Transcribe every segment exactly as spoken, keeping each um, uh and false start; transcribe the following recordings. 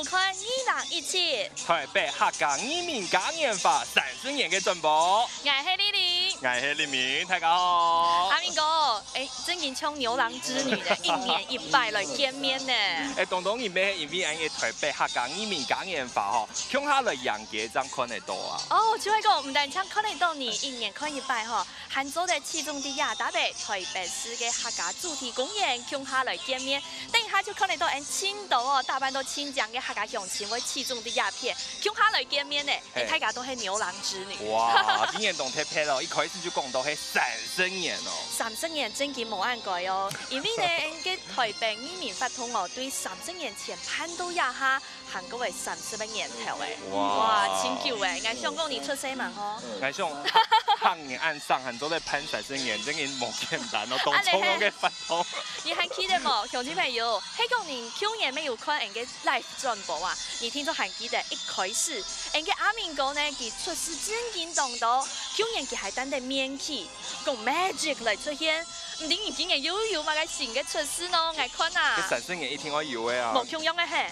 看二零一七，台北客家移民嘉年華三十年个轉播。𠊎係麗麗。𠊎係麗明，大家好。阿明哥，欸，真經像牛郎織女呢，一年一擺來見面呢。欸，當多人乜係因為恁樣个台北客家移民嘉年華吼，共下來迎接正看得到啊。哦，就係講，毋單淨看得到你，一年看一擺吼， 還做得聚集在這搭位台北市个客家主題公園共下來見面。等一下就看得到𠊎等盡多哦，打扮到盡靚个客家鄉親會聚集在這片，共下來見面呢。欸，嘿。大家都係牛郎織女。哇，今年當特別哦，一開始就講到係三十年哦。三十年真經無恁該哦，因為呢，𠊎等个台北移民活動哦，對三十年前辦到這下， 還過會三十个年頭欸。哇。哇，真久欸！𠊎想講你出世嘛吼。𠊎想，客人恁生還做得辦三十年，真經無簡單哦，當重要个活動。你還記得無，鄉親朋友？係講你舊年乜有看𠊎个live轉播啊？你定著還記得，一開始，𠊎个阿明哥呢，佢出世真經當多，舊年佢還戴等面具，講magic來出現，毋知你今年又有麼个新个出世呢？𠊎看啊。這三十年一定愛有个啊。無共樣个嘿。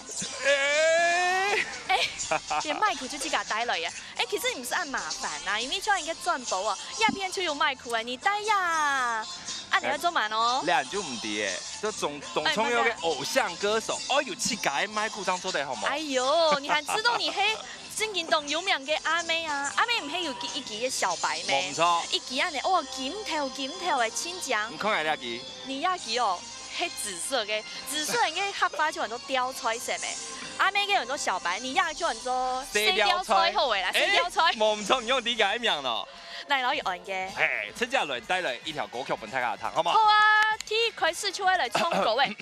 欸，連麥克就自家帶來啊。欸，其實毋使恁麻煩啊，因為像一個轉播哦，這片就有麥克啊，你帶呀。啊，你愛做麼个哦？這就毋知欸，這種，種重要个偶像歌手，哦，有自家个麥克正做得好無？哎喲，你還知道你係真經當有名个阿妹啊？阿妹毋係有一支个小白咩？無錯。一支恁樣，哦，金頭金頭个親像。你看下這支。 你這支哦，係紫色个，紫色个客話就安到吊菜色咩？阿妹个安到小白，你這就安到細吊菜好个啦，細吊菜。無毋著，你用自家个名咯。來，老一安个。嘿，這下來帶來一條歌曲分大家聽，好無？好啊，第一開始就愛來唱歌欸。 欸，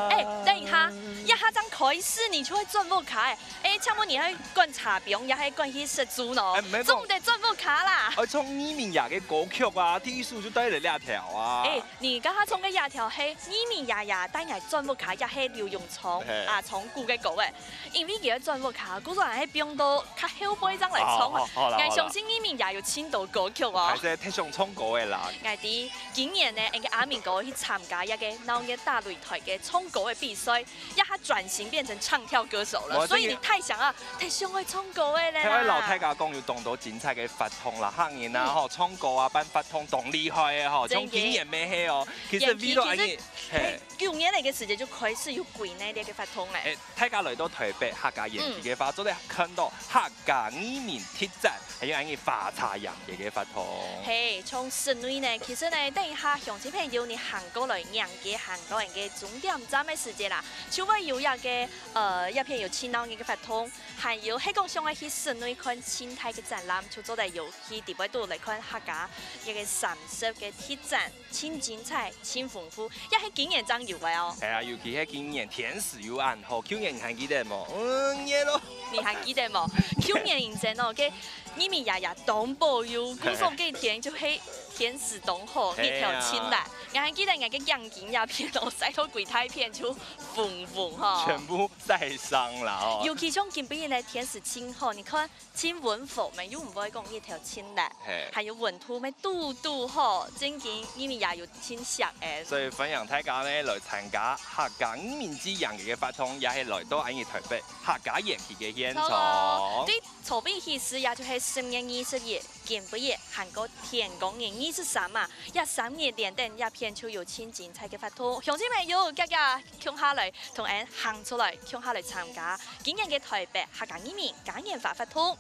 欸，等一下，這下正開始你就愛轉屋下欸。欸，請問你愛趕車枋，也係趕去食晝呢？欸，毋係講，做毋得轉屋下啦。愛唱移民爺个歌曲啊，第一首就帶來這條啊。欸，你頭下唱个這條係移民爺爺帶𠊎轉屋下，也係劉永聰，嘿。啊，聰哥个歌欸。 因為佢愛轉屋下，故所𠊎係放到較後背正來唱啊。哦，好，好啦，𠊎相信你明年有盡多歌曲哦。還係忒想唱歌个啦。𠊎知，今年呢，𠊎个阿明哥去參加一個鬧熱大擂台个唱歌个比賽，這下轉型變成唱跳歌手了，無，所以你太想啊，忒想愛唱歌个咧啦。這个，𠊎愛摎大家講，有當多精彩个活動啦，客人啊，嗯。吼，唱歌啊，辦活動當厲害个吼，真个。像今年乜係哦，其實為了恁樣，其實，嘿。 九月个時節就開始有國內个活動咧。欸，大家來到台北客家園區个話，嗯。做得看到客家移民特展，還有恁樣花茶洋个个活動。嘿，從室內呢，其實呢，等一下鄉親朋友你行過來，迎接行到𠊎个終點站个時節啦，就會有一個，呃，一片有盡鬧熱个活動，還有係講想愛去室內看靜態个展覽，就做得有去底背肚來看客家一個三色个特展。 盡精彩、盡豐富，也係今年正有个哦。係啊，尤其係今年天時又恁好，舊年你還記得無？嗯，熱咯。你還記得無？舊年認真哦，个移民爺爺當保佑，故所个天就係天時當好，係啊。日頭盡烈。𠊎還記得𠊎个眼鏡這片哦，曬到歸大片就紅紅吼。全部曬傷了哦。尤其像今晡日呢，天時盡好，你看 盡溫和，乜又毋會講日頭盡烈，嘿。還有溫度乜堵堵好，正經，因為也有盡適應。所以歡迎大家呢來參加客家移民節个活動，也係來到𠊎等台北客家園區个現場。著哦，對，籌備起始也就係十月二十一，今晡日還過天光日二十三嘛，這三日連等這片就有盡精彩个活動，鄉親朋友，遽遽共下來，同𠊎等行出來，共下來參加今年个台北客家移民嘉年華活動。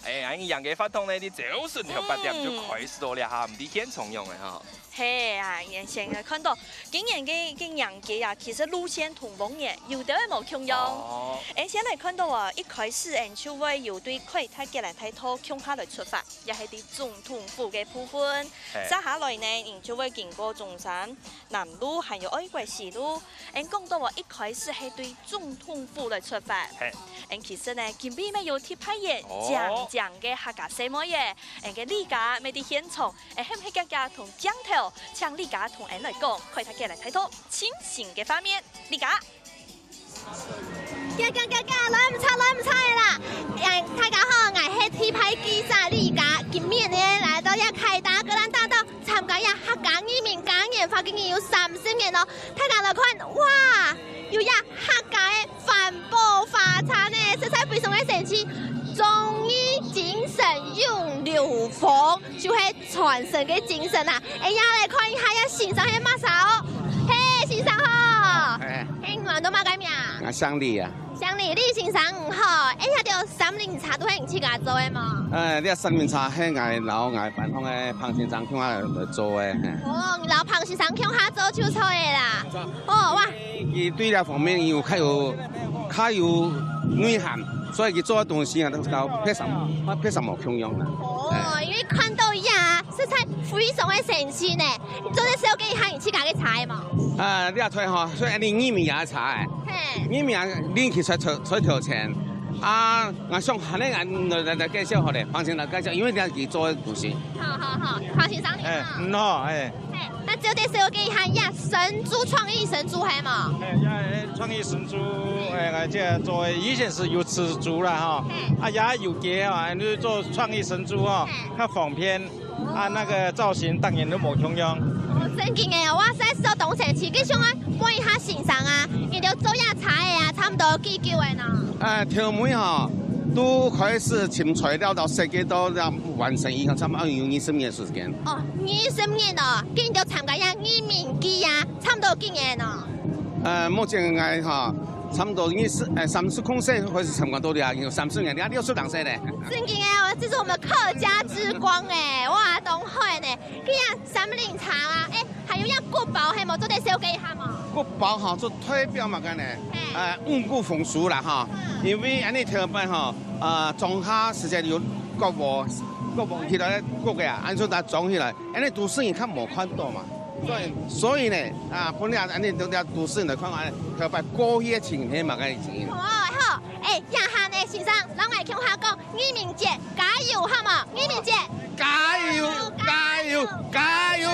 欸，恁樣个活動呢，你朝晨頭八點就開始到了哈，毋知現場樣个哈。係啊，原先个看到今年个个迎接啊，其實路線同往年有兜仔無共樣。哦。欸，先來看到啊，一開始𠊎等就會有對凱達格蘭大道共下來出發，也係對總統府个部分。係。接下來呢，𠊎等就會經過中山南路，還有愛國西路， 𠊎等講到哦，一開始係對總統府來出發。係。𠊎等其實呢，今晡日乜有特派員，哦。靚靚个客家細妹仔，𠊎等个麗佳乜在現場，𠊎等係毋係遽遽同鏡頭，請麗佳同𠊎等來講，凱達格蘭大道盡新个畫面，麗佳。遽遽遽遽，來毋掣，來毋掣啦！欸，大家好，𠊎係特派記者麗佳，今晡日呢來到這凱達格蘭大道，參義民嘉年華已經有三十年咯，大家來看，哇，有一客家个環保花車呢，實在非常个神奇。忠義精神永流芳，就係傳承个精神啊！哎呀，來看一下，這先生係麼儕哦？嘿，先生好，哎，嘿，你安到麼个名？啊，姓李啊。 鄉里李先生你好，哎，這條三輪車都係你自家做个無？哎，這三輪車係𠊎摎𠊎班項个彭先生共下來做个。哦，你摎彭先生共下做就著个啦。哦，哇！佢對這方面有較有較有內涵，所以佢做个東西啊，都較別儕別儕無共樣啦。哦，因為看到佢啊，實在非常个神奇呢。 做得紹介一下你自家个車个無？啊，這台吼，所以你義民爺个車个。嘿。義民爺恁樣在在在頭前。啊，𠊎想下呢，𠊎來來來介紹好咧，彭先生介紹，因為這佢做个東西。好好好，彭先生你好。哎，你好，哎。嘿，那做得紹介一下你个神豬創意神豬係無？哎，也創意神豬，哎，這做以前係有飼豬啦吼，嘿。啊也有雞吼，你做創意神豬吼，嘿。較方便。 啊，那個造型當然都無共樣。哦，正經个，哇塞，實在當神奇。該想愛問一下先生啊，你兜做這車个啊，差毋多幾久个呢？呃，頭尾吼，都開始尋材料到設計到這完成以後，差毋多有二十年个時間。哦，二十年哦，該你兜參加這義民祭啊，差毋多幾年呢？呃，目前來吼，差毋多二十，呃，三十空歲開始參加到這，有三十年，這六十零歲咧。正經个，這是我們客家之光哎，哇，當好呢。 佢啊，三輪車啊，哎，還有這骨包，係無做得紹介一下無？骨包吼，做代表麼个呢？嘿。呃，五穀豐收啦吼。嗯。因為恁樣頭擺吼，呃，莊下時節有割禾，割禾起來割个啊，恁樣就裝起來，恁樣都市人較無看到嘛。所以，嗯。所以呢，啊，本來恁樣都都市人來看，恁樣頭擺過去个情形係麼个情形。哦，好，哎，這下呢，先生，摎𠊎共下講， 義民節加油，好無？義民節加油，加油，加油！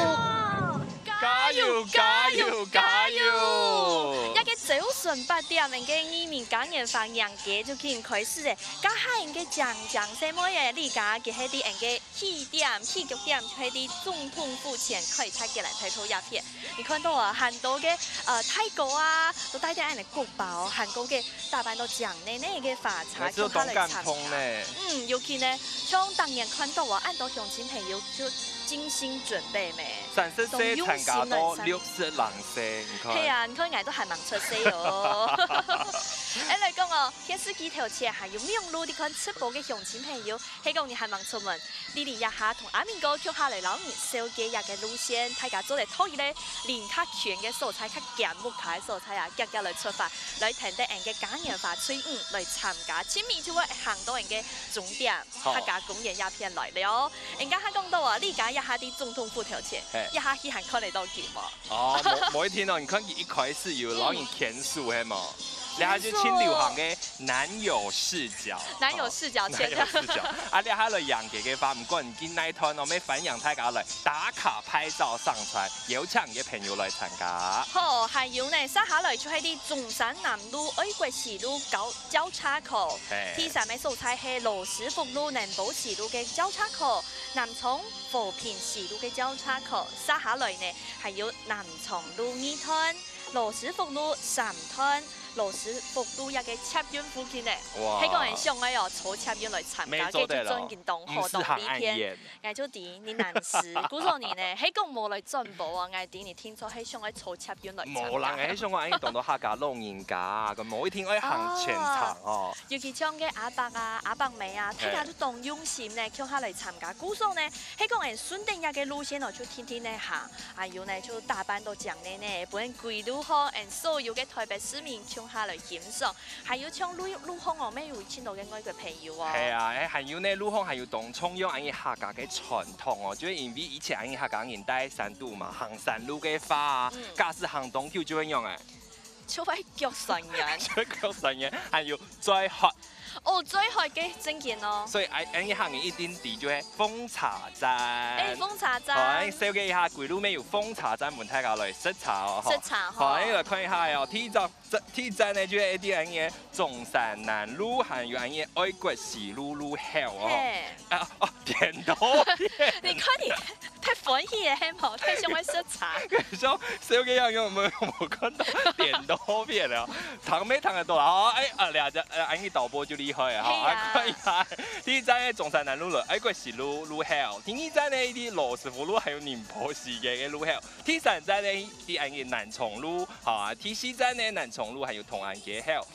加油，加油，加油！這个朝晨八點，𠊎个義民嘉年華迎雞就緊開始咧。該下𠊎个靚靚細妹仔，李家佢係在𠊎个起點、起腳點，就係在總統府前開大吉來排到這片。 你看到啊，還多个，呃，大哥啊，都帶等恁樣个骨包，還過个打扮到靚靚个花車，就下來參加。嗯，尤其呢，像當年看到啊，恁多鄉親朋友就精心準備咩，三十歲參加到六十零歲，你看。係啊，你看𠊎都還吂出世哦。哎，來講哦，電視機頭前還有網路在看直播个鄉親朋友，係講你還吂出門， 麗麗這下同阿明哥共下來摎你紹介這个路線，大家做得到一個林家圈个所在，較近屋下个所在啊，遽遽來出發，來跈等𠊎个嘉年華隊伍來參加，盡尾就會行到𠊎个終點，客家公園這片來了。𠊎剛剛講到啊，你這下在總統府頭前，這下去還看得到佢無？ 哦，無無一定哦，你看佢一開始有摎人牽手係無？這下就盡流行个男友視角，男友視角牽手。男友視角。啊，這下來迎雞个話，毋管你去哪一段哦，乜歡迎大家來打卡、拍照、上傳，邀請你个朋友來參加。好，還有呢，接下來就係在中山南路、愛國西路交交叉口，第三个所在係羅斯福路、南寶西路个交叉口，南昌 和平西路个交叉口，接下來呢，還有南昌路二段、羅斯福路三段、羅斯福路這个捷運附近呢。哇！係講𠊎想愛哦，坐捷運來參加，該就真經當好，當利便。𠊎就知你難死，故所你呢，係講無來轉播啊，𠊎知你聽說係想愛坐捷運來參加。無啦，𠊎想講，哎，當多客家老人家啊，佢無一定愛行全程哦。 尤其像个阿伯啊、阿伯姆啊，大家都當用心呢，共下來參加。故所呢，係講𠊎順等這个路線哦，就定定仔行，還有呢，就打扮到靚靚仔，分歸路項，𠊎所有个台北市民共下來欣賞。還有像路路項哦，乜有盡多个外國朋友哦。係啊，哎，還有呢，路項還有當重要，𠊎客家个傳統哦，就係因為以前𠊎客家人在山肚嘛，行山路个話啊，假使行當久就會仰仔， 就會腳痠軟。就會腳痠軟，還有嘴渴。哦，最好个正經哦。所以，恁，恁樣客人一定知就係奉茶站。哎，奉茶站。好，恁紹介一下，歸路尾有奉茶站，分大家來食茶哦，吼。食茶，吼。好，恁樣來看一下哦，第一站，這，第一站呢，就係一定恁樣中山南路，還有恁樣愛國西路路口哦。嘿。啊，哦，顛倒。你看你 忒歡喜了，係無？忒想愛食茶。跟你說，小个樣有沒有，有沒有看到？顛倒片了，糖沒糖得多了。好，哎，啊，兩家，呃，恁樣導播就厲害了哈。嘿呀。啊，看一下，第一站个中山南路了，哎，過西路路口。第二站呢，一定羅斯福路還有寧波西个路口。第三站呢，一定恁樣南昌路，好啊。第四站呢，南昌路還有同安街口。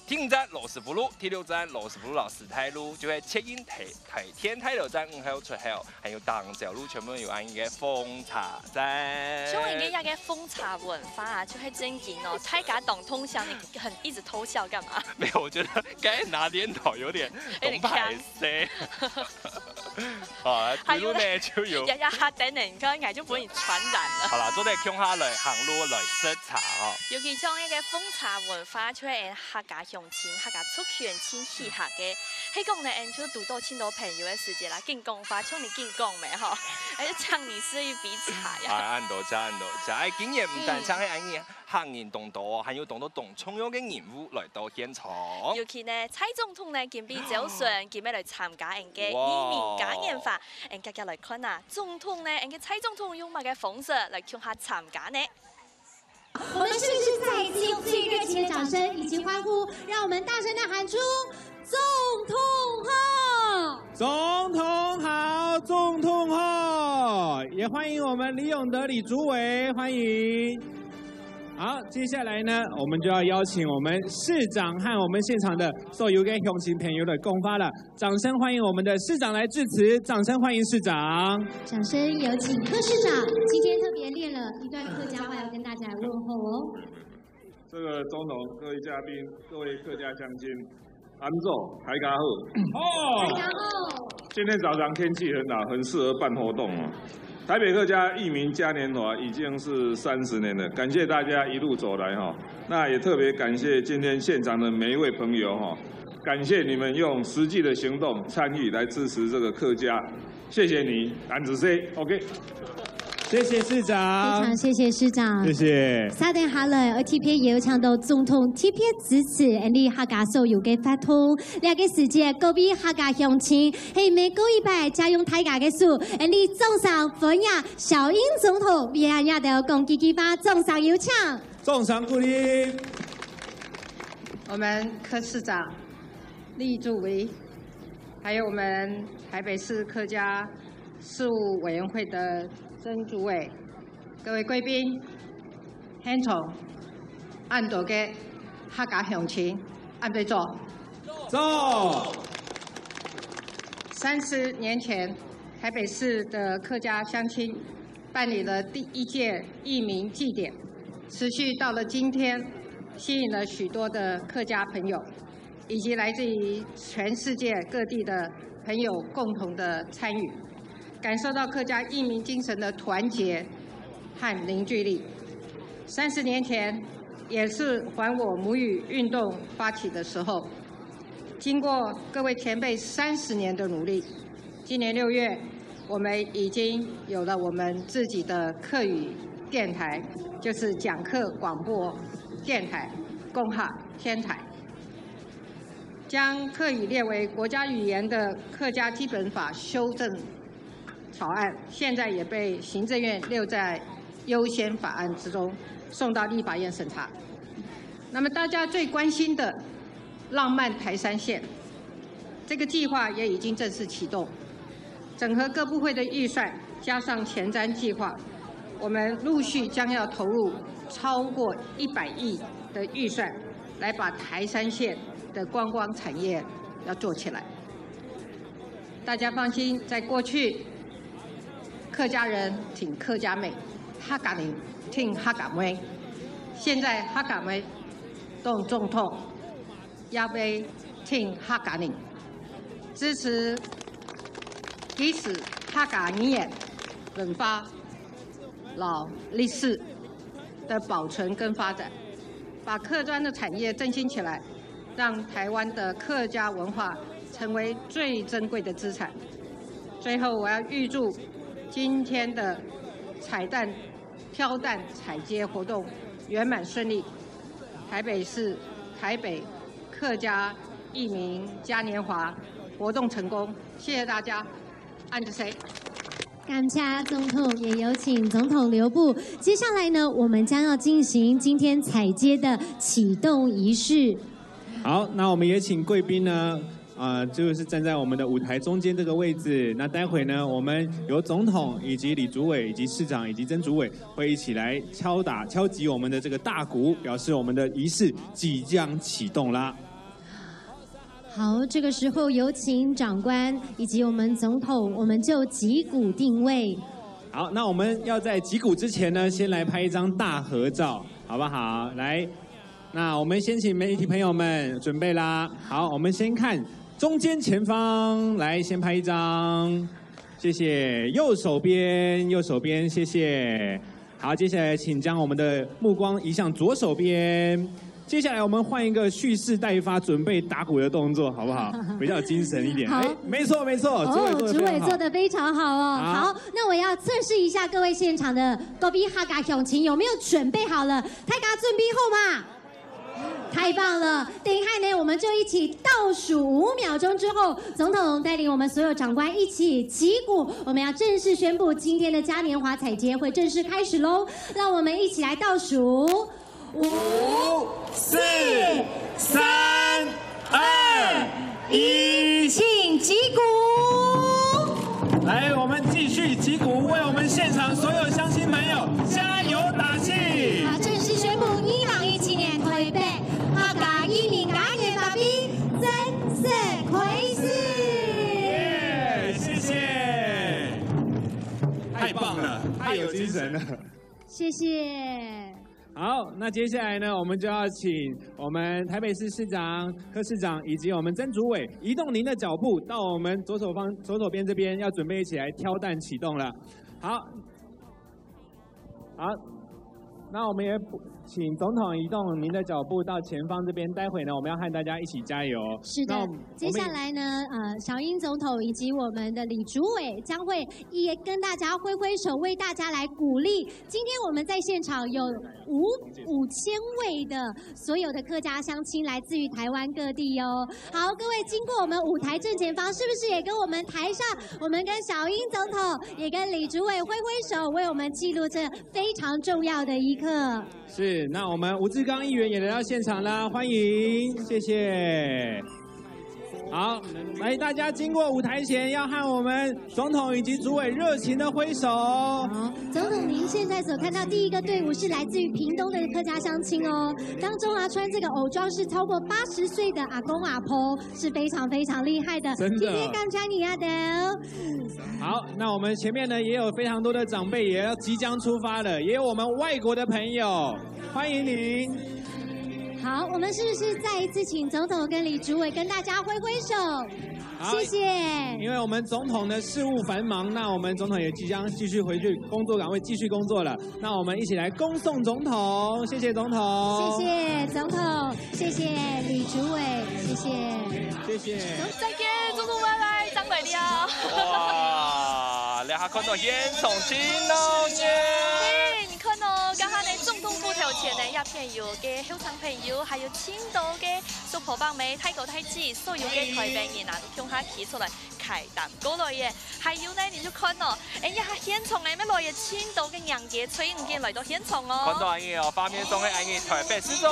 第五站羅斯福路，第六站羅斯福路老師大路，就係捷運臺，臺電大樓站五號出口，還有東交路全部有恁樣个奉茶站。像你个這個奉茶文化啊，就係正經哦，大家當通常你很一直偷笑幹嘛？沒有，我覺得剛才拿顛倒有點，有點忒歹勢。 啊，還有呢，歸路呢就有。呀呀，哈，等等，你看，應該就分你傳染了。好啦，做得共下來行路來食茶哦。尤其像該個奉茶文化，就係客家鄉親、客家族群親稀客个。係講呢，𠊎就堵到盡多朋友个時節啦，緊講話，像你緊講咩吼，還是請你試一杯茶呀。哎，恁多謝，恁多謝。哎，今年毋單淨係恁樣， 客人當多，還有當多當重要个人物來到現場。尤其呢，蔡總統呢，今晡日朝晨，今晡日來參加𠊎个移民嘉年華，𠊎遽遽來看啊，總統呢，𠊎个蔡總統用麼个方式來共下參加呢？我們是不是再一次用最熱情的掌聲以及歡呼，讓我們大聲地喊出 總統好！總統好，總統好！也歡迎我們李永得李主委，歡迎。好，接下來呢，我們就要邀請我們市長和我們現場的所有的鄉親朋友來講話了。掌聲歡迎我們的市長來致辭，掌聲歡迎市長。掌聲有請柯市長，今天特別練了一段客家話要跟大家來問候哦。 這個總統、各位嘉賓、各位客家鄉親，恁早，大家好。哦，大家好。今天早上天氣很好，很適合辦活動哦。台北客家移民嘉年華已經是三十年了，感謝大家一路走來哈。那也特別感謝今天現場的每一位朋友哈，感謝你們用實際的行動參與來支持這個客家 謝謝你，恁仔細，OK。謝謝市長。非常謝謝市長。謝謝。稍等下來，愛特別邀請到總統特別致詞，𠊎俚客家所有个活動。這個時節，各位客家鄉親，係每過一擺，借用大家个手，𠊎俚掌聲歡迎小英總統，為𠊎兜講幾句話，掌聲有請。掌聲鼓勵。我們柯市長、李主委， 還有我們台北市客家事務委員會的曾主委，各位貴賓，現場恁多个客家鄉親，恁仔早。早。三十年前，台北市的客家鄉親辦理了第一屆移民祭典，持續到了今天，吸引了許多的客家朋友 以及來自於全世界各地的朋友共同的參與，感受到客家義民精神的團結和凝聚力。三十年前，也是還我母語運動發起的時候，經過各位前輩三十年的努力，今年六月，我們已經有了我們自己的客語電台，就是講客廣播電台，講客電台。 將客語列為國家語言的客家基本法修正草案，現在也被行政院列在優先法案之中，送到立法院審查。那麼大家最關心的浪漫台三線，這個計劃也已經正式啟動。 整合各部會的預算，加上前瞻計劃，我們陸續將要投入超過一百億的預算，來把台三線的觀光產業要做起來。大家放心，在過去，客家人挺客家妹，客家人挺客家妹，現在客家妹當總統， 也會挺客家人，支持、支持客家語言、文化、摎歷史的保存跟發展，把客庄的產業振興起來，让台湾的客家文化成为最珍贵的资产。最后，我要预祝今天的彩蛋挑担彩街活动圆满顺利，台北市台北客家义民嘉年华活动成功。谢谢大家，安德塞。感谢总统，也有请总统留步。接下来呢，我们将要进行今天彩街的启动仪式。好，那我们也请贵宾呢，呃，就是站在我们的舞台中间这个位置。那待会呢，我们由总统以及李主委以及市长以及曾主委会一起来敲打敲击我们的这个大鼓，表示我们的仪式即将启动啦。好，这个时候有请长官以及我们总统，我们就击鼓定位。好，那我们要在击鼓之前呢，先来拍一张大合照，好不好？来，那我们先请媒体朋友们准备啦。好，我们先看中间前方，来先拍一张，谢谢。右手边，右手边，谢谢。好，接下来请将我们的目光移向左手边。接下来我们换一个蓄势待发、准备打鼓的动作，好不好？比较有精神一点。好，没错没错，主委做的非常好。主委做的非常好哦。好，那我要测试一下各位现场的各位客家乡亲有没有准备好了？大家准备好吗？太棒了！等一下呢，我们就一起倒数五秒钟之后，总统带领我们所有长官一起击鼓，我们要正式宣布今天的嘉年华彩街会正式开始喽！让我们一起来倒数。 五、四、三、二、一，请击鼓。来，我们继续击鼓，为我们现场所有乡亲朋友加油打气。好，正式宣布二零一七年台北客家移民嘉年华杯正式开始。耶，谢谢。太棒了，太有精神了。谢谢。 好，那接下来呢，我们就要请我们台北市市长柯市长以及我们曾主委移动您的脚步，到我们左手方左手边这边，要准备一起来挑担启动了。好，好，那我们也请总统移动您的脚步到前方这边，待会呢，我们要和大家一起加油。是的，接下来呢，呃，小英总统以及我们的李主委将会也跟大家挥挥手，为大家来鼓励。 今天我们在现场有五五千位的所有的客家乡亲来自于台湾各地哦。好，各位经过我们舞台正前方，是不是也跟我们台上，我们跟小英总统，也跟李主委挥挥手，为我们记录这非常重要的一刻。是，那我们吴志刚议员也来到现场啦，欢迎，谢谢。 好，来，大家经过舞台前，要和我们总统以及主委热情的挥手。好，总统，您现在所看到第一个队伍是来自于屏东的客家乡亲哦，当中啊穿这个偶装是超过八十岁的阿公阿婆，是非常非常厉害的。真的，今天感谢你啊，都。好，那我们前面呢也有非常多的长辈也要即将出发了，也有我们外国的朋友，欢迎您。 好，我们是不是再一次请总统跟李主委跟大家挥挥手？谢谢。因为我们总统的事务繁忙，那我们总统也即将继续回去工作岗位继续工作了。那我们一起来恭送总统，谢谢总统，谢谢总统，谢谢李主委，谢谢，谢谢。再见，总统拜拜，张美丽啊。哇，你还看到现场真闹热。 看哦，刚刚呢，总统府頭前呢，也片有个後生朋友，還有盡多个叔婆伯姆、大哥大姊，所有个台北人啊，都共下企出來，開擔過來耶。還有呢，你就看哦，哎呀，現場呢，乜來也盡多个人家，所以你今來到現場哦。看到恁樣哦，畫面上个恁樣，台北市長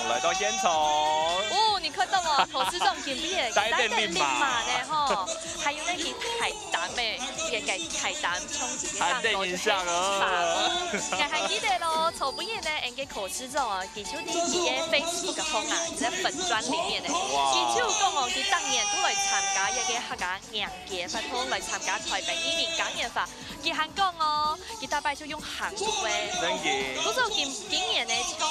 來到現場。哦，你看到哦，台北市長今日帶等令馬呢吼，還有呢，佢大 擔个，佢个大擔，像一个當高个大包。𠊎還記得咯，昨晡日呢，𠊎个柯市長哦，佢就在佢个Facebook个項啊，在粉專裡面呢，佢就講哦，佢當年都來參加一个客家人家活動，來參加台北移民嘉年華。佢還講哦，佢大擺就用行路个。真个。不過今今年呢，從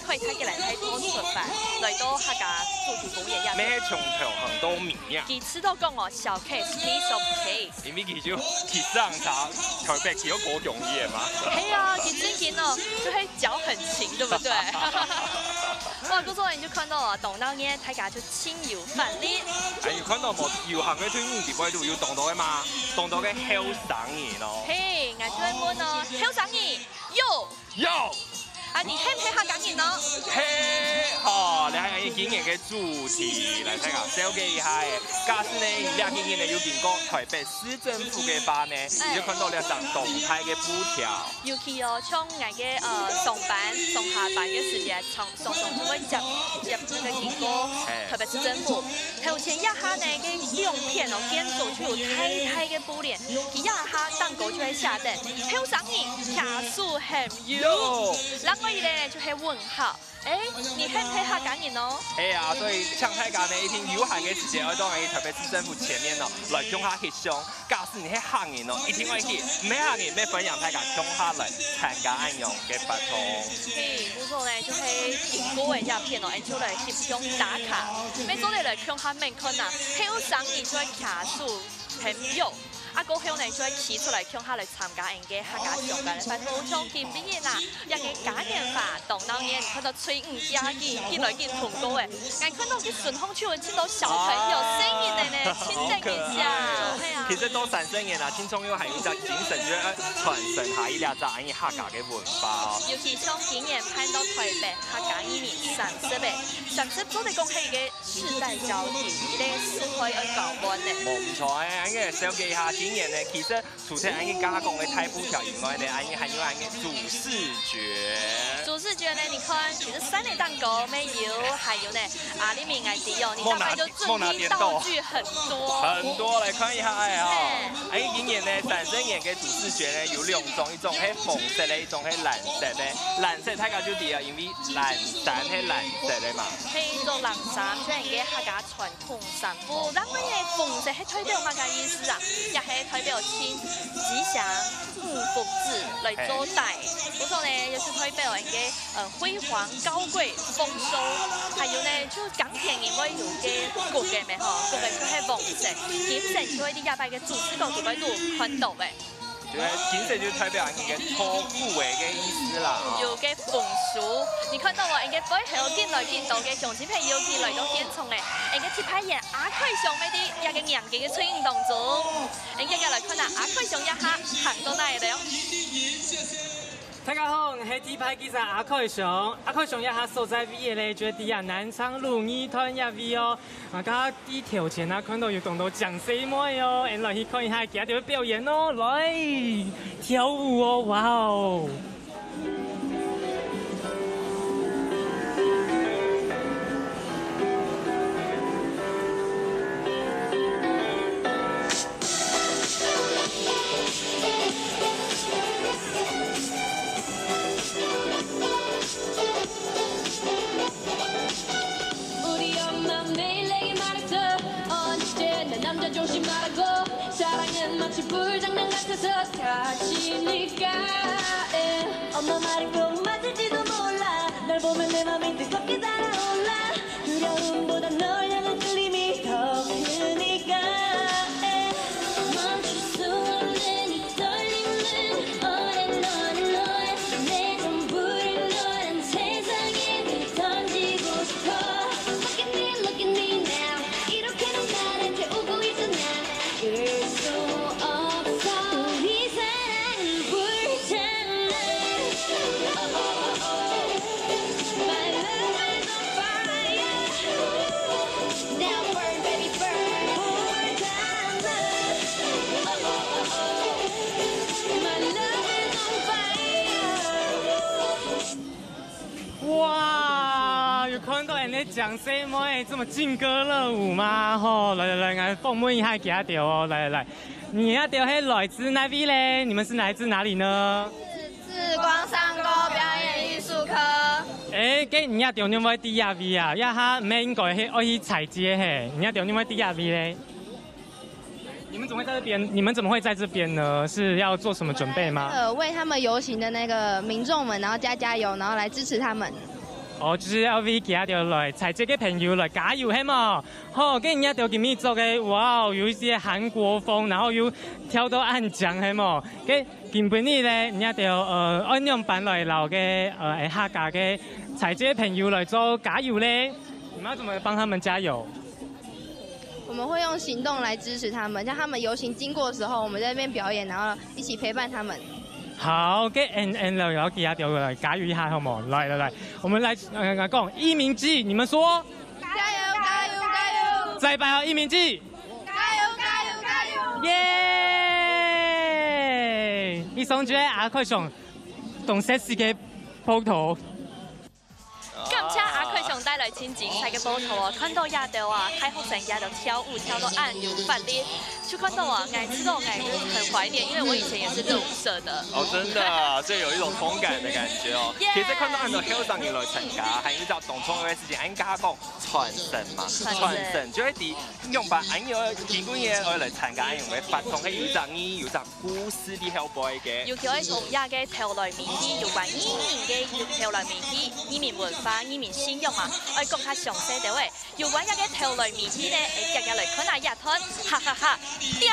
開大个來大步出發，來到客家主題公園呀。乜係從頭行到尾呀。佢知道講哦，小 case piece of cake。因為佢就佢上場，台北佢有高雄夜嘛。係啊，佢最近哦，就會腳很勤，對不對？哇，故所你就看到啊，當鬧熱，大家就盡有活力。哎，你看到無？遊行个隊伍裡背肚有當多个嘛，當多个後生人哦。嘿，𠊎就愛問哦，後生人，有有。啊，你係毋係客家人哦？係，吼，這係今年个主題，來大家紹介一下誒。假使呢，你這幾年呢有經過台北市政府个話呢，你就看到這張動態个布條。尤其哦，像𠊎个呃上班、上下班个時節，常常常就會接接那個經過台北市政府。頭前一下呢，个兩片哦，建築就有大大个布簾，佢一下頂高就會寫等後生人，擎手喊 有，另外一個呢就係問號。誒，你係毋係客家人哦？係啊，所以請大家呢，一定有閒个時間，愛到𠊎台北市政府前面哦，來共下翕相。假使你係客人哦，一定愛去；毋係客人，乜歡迎大家共下來參加恁樣个活動。嘿，無錯呢，就係經過个一片哦，𠊎就來翕相打卡。乜做得來共下問看啊，後生人就會擎手喊有。 啊，過後呢，就會企出來，共下來參加𠊎个客家相關个活動。像今晡日啊，這個嘉年華當鬧熱，看到隊伍也緊緊來緊通過誒。𠊎看到个順風球，盡多小朋友、細人仔呢，盡得人惜。係啊。其實到三十年啦，盡重要還有一隻精神，就係傳承下去這隻𠊎客家个文化哦。尤其像今年辦到台北客家移民三十个，三十做得講係一個 世代交替，一個世代愛交換呢。無毋著誒，恁樣紹介一下，今年呢，其實除忒恁樣加工个大布條以外呢，恁樣還有恁樣主視覺。主視覺呢，你看，其實三個蛋糕沒有，還有呢，啊，裡面𠊎知哦，你大概就準備道具很多。很多，來看一下哎哦。嘿。哎，今年呢，三十年个主視覺呢有兩種，一種係紅色个，一種係藍色个。藍色大家就知啊，因為藍衫係藍色个嘛。 係一種藍衫，就係𠊎个客家傳統衫褲。另外呢，紅色係代表麼个意思啊？也係代表盡吉祥、五福紙來做帶。故所呢，也係代表𠊎个呃輝煌、高貴、豐收。還有呢，就耕田人會有个穀个咩吼，穀个就係黃色，金色就係這擺个主視覺裡背都看到个。 就係金色就代表你个土富个个意思啦，吼。有个豐收，你看到無？𠊎个背後緊來緊多个鄉親朋友緊來到現場咧，𠊎个特派員阿凱兄乜在這個迎接个隊伍當中。𠊎等來看下阿凱兄這下行到哪位了。大家好，𠊎係特派記者阿凱兄。阿凱兄這下所在位个咧，就係在啊南昌路二段這位哦。 啊，剛剛在頭前啊，看到有當多靚細妹哦，𠊎等來去看一下佢等个表演哦，來，跳舞哦，哇哦！ 우리 엄마 매일 내게 말했어. 언제 내 남자 조심하라고. 사랑은 마치 불장난 같아서 사치니까. 예. 엄마 말이 꼭 맞을지도 몰라. 널 보면 내 맘이 뜨겁게 달아올라. 두려움보다 널 향한 끌림이 더 크니까. 예. 멈출 수 없는 이 떨림은 오랜 오랜 오래 내 전부를 너란 세상에 던지고 싶어. Look at me, look at me now. 이렇게 넌 나를 태우고 있어 난. 이길 수 없어. 우리 사랑은 불장난. My love is on fire. Now burn, baby, burn. 불장난. My love is on fire. 哇，有看到恁樣靚細妹這麼勁歌熱舞嗎？吼，來來來，來訪問一下佢等哦，來來來，你等係來自哪位咧？你們是來自哪裡呢？是光商高表演藝術科。誒，該你等仰會在這位啊？這下毋係應該係愛去踩街嘿，你等仰會在這位咧？ 你們怎麼會在這邊？你們怎麼會在這邊呢？是要做什麼準備嗎？呃，為他們遊行的那個民眾們，然後加加油，然後來支持他們。哦，就是要為其他的來踩街个朋友來加油，係無？好，該你等今日著个，哇哦，有一些韓國風，然後又跳到恁靚，係無？該今晡日呢，你等，呃，愛仰般來摎个，呃，客家个帶這些朋友來做加油咧，你們要怎麼幫他們加油？我們會用行動來支持他們，像他們遊行經過的時候，我們在那邊表演，然後一起陪伴他們。好，OK，嗯嗯，來，來，給他表演，來加油一下，好不好？來來來，我們來，呃，講一鳴祭，你們說，加油加油加油！再一擺哦，一鳴祭，加油加油加油！耶！以上就係阿凱上當熟悉个報導。 感謝阿凱上帶來盡精彩个報導哦！看到這兜啊，大學生這兜跳舞跳到恁有活力，就看到啊，𠊎知道𠊎會很懷念，因為我以前也是熱舞社的。哦，真的啊，所以有一種同感的感覺哦。耶！其實看到恁多後生人來參加，還有一隻當重要个事情，應該講傳承嘛，傳承。傳承就係知仰般恁樣个今晡日愛來參加恁樣个活動，係有一隻意義，有一隻故事在後背个。尤其愛從這个頭來面去，有關移民个頭來面去，移民文化、移民信仰啊，愛講較詳細兜仔。有關這个頭來面去呢，會遽遽來看啊這段，哈哈哈，恬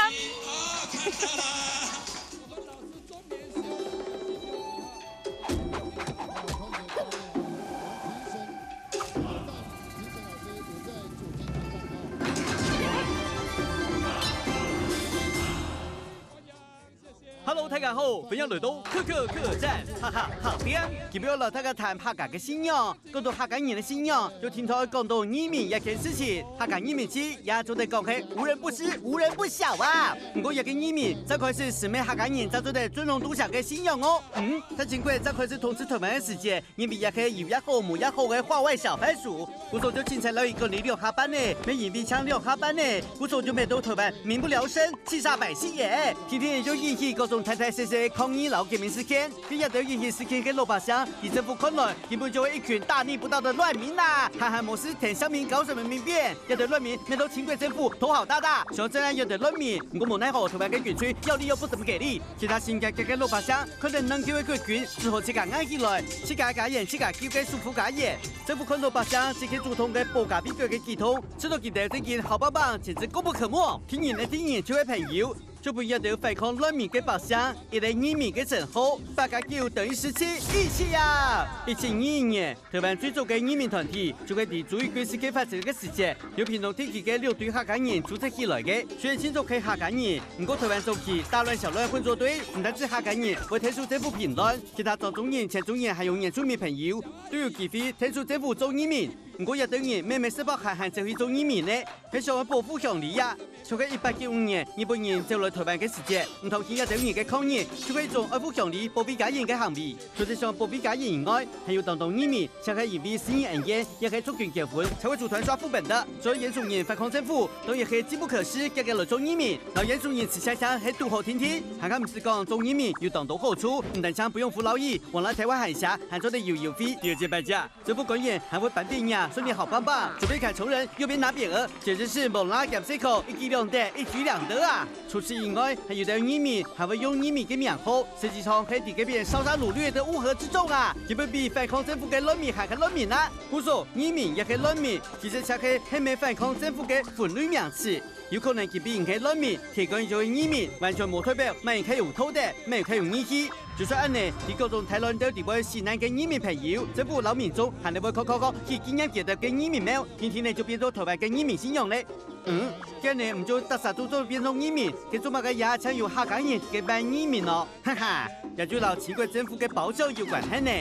！Hello，大家好，歡迎來到克克客棧，哈哈，好聽。今日愛摎大家談客家个信仰。講到客家人个信仰，就定著愛講到移民這件事情。客家移民祭也做得講係無人不知、無人不曉啊。毋過這个移民，正開始係毋係客家人正做得尊榮獨享个信仰哦？嗯，在清國正開始統治臺灣个時節， 因為這係有也好無也好个化外小番薯，故所就凊彩摎佢管理兩下半呢，乜因為淨兩下半呢，故所就搣到臺灣民不聊生，氣煞百姓耶！天天就引起各種大大細細个抗議摎革命事件，該這兜引起事件个老百姓，在政府看來，根本就係一群大逆不道的亂民啊！還還無事，跈鄉民搞什麼民變？這兜亂民搣到清國政府頭好大大，想鎮壓這兜亂民，毋過無奈何，臺灣个軍隊要理又不怎麼給力，其他心夾夾个老百姓 看著能救个國軍，只好自家硬起來，自家家園自家救个舒膚家園。政府看著百姓自家主動个保家衛國个舉動，知著佢兜正經好棒棒，簡直功不可沒。敵人个敵人就係朋友，就分這兜反抗亂民个百姓一個義民个稱號，八加九等於十七，義氣啊！一七二一年，臺灣最早个義民團體就係在朱一貴事件發生个時節，由屏東地區个六堆客家人組織起來个。雖然盡早係客家人， 毋過臺灣早期大亂小亂混作堆，毋單止客家人會𢯭手政府平亂，其他漳州人、泉州人還有原住民朋友都有機會𢯭手政府做義民。毋過這兜人乜乜識發閒閒走去做義民呢，係想愛保護鄉里啊！像係一八九五年日本人走來臺灣个時節，毋同意這兜人个抗議，就係一種愛護鄉里、保衛家園个行為。除了想保衛家園以外，還有當多義民，像係因為私人恩怨，也係族群糾紛，才會組團抓副本的。所以原住民反抗政府， 都也係機不可失，遽遽來做義民，摎原住民直相相係堵好定定，還較毋使講做義民有當多好處，毋單淨不用服勞役，往來臺灣還下，還做得有優惠。第二屆頒獎，政府官員還會頒匾額，說你好棒棒，左邊砍窮人，右邊拿匾額，簡直是摸蜊兼洗褲，一舉兩得，一舉兩得啊！除此以外，還有兜義民還會用義民个名號，實際上係在該片燒殺擄掠的烏合之眾啊！根本比反抗政府个亂民還較亂民啊！故所，義民也係亂民， 其實就係喊人反抗政府个分類名詞。有可能佢比人係亂民，天光就係義民，完全無代表麼人較有道德，麼人較有義氣。就算恁呢，在各種大亂鬥底背死難个義民朋友，政府摎民眾還係會靠靠靠去紀念佢兜个義民廟，定定呢就變做臺灣个義民信仰咧。嗯，既然呢毋就逐儕都做變做義民，該做麼个也淨有客家人个萬義民哦？ 哈哈，這就摎清國政府个包裝有關係呢。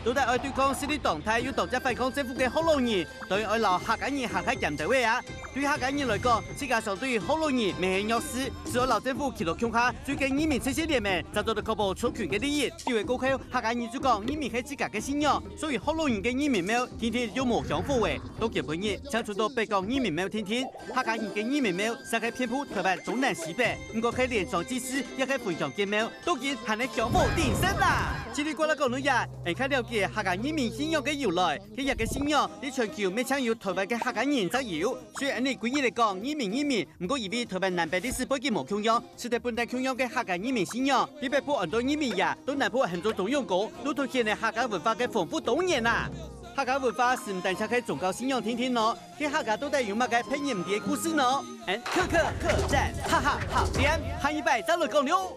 到底愛對抗勢力當大又當遽反抗政府个學老人，當然愛摎客家人行較兼兜仔啊！對客家人來講，自家相對於學老人乜係弱勢，只有摎政府企到共下，最緊義民陣線聯盟，正做得確保族群个利益。因為過去客家人就講義民係自家个信仰，所以學老人个義民廟定定就無香火仔。到今晡日，淨伸到北港義民廟定定，客家人个義民廟實係遍布臺灣東南西北，毋過係連莊祭祀也係分香結廟， 都緊還係香火鼎盛啊！嘰哩呱啦講到這，𠊎較了解客家義民信仰个由來。該這个信仰，在全球乜淨有臺灣个客家人正有。雖然恁呢歸日來講，義民義民，毋過因為臺灣南北歷史背景無共樣，使得本來共樣个客家義民信仰，在北部安到義民爺，到南部喊做忠勇公，都凸顯了客家文化个豐富多元啊！客家文化係毋單淨係宗教信仰定定哦，該客家到底有麼个別人毋知个故事呢？嗯，克克客棧，哈哈，好聽，下一擺再來講了。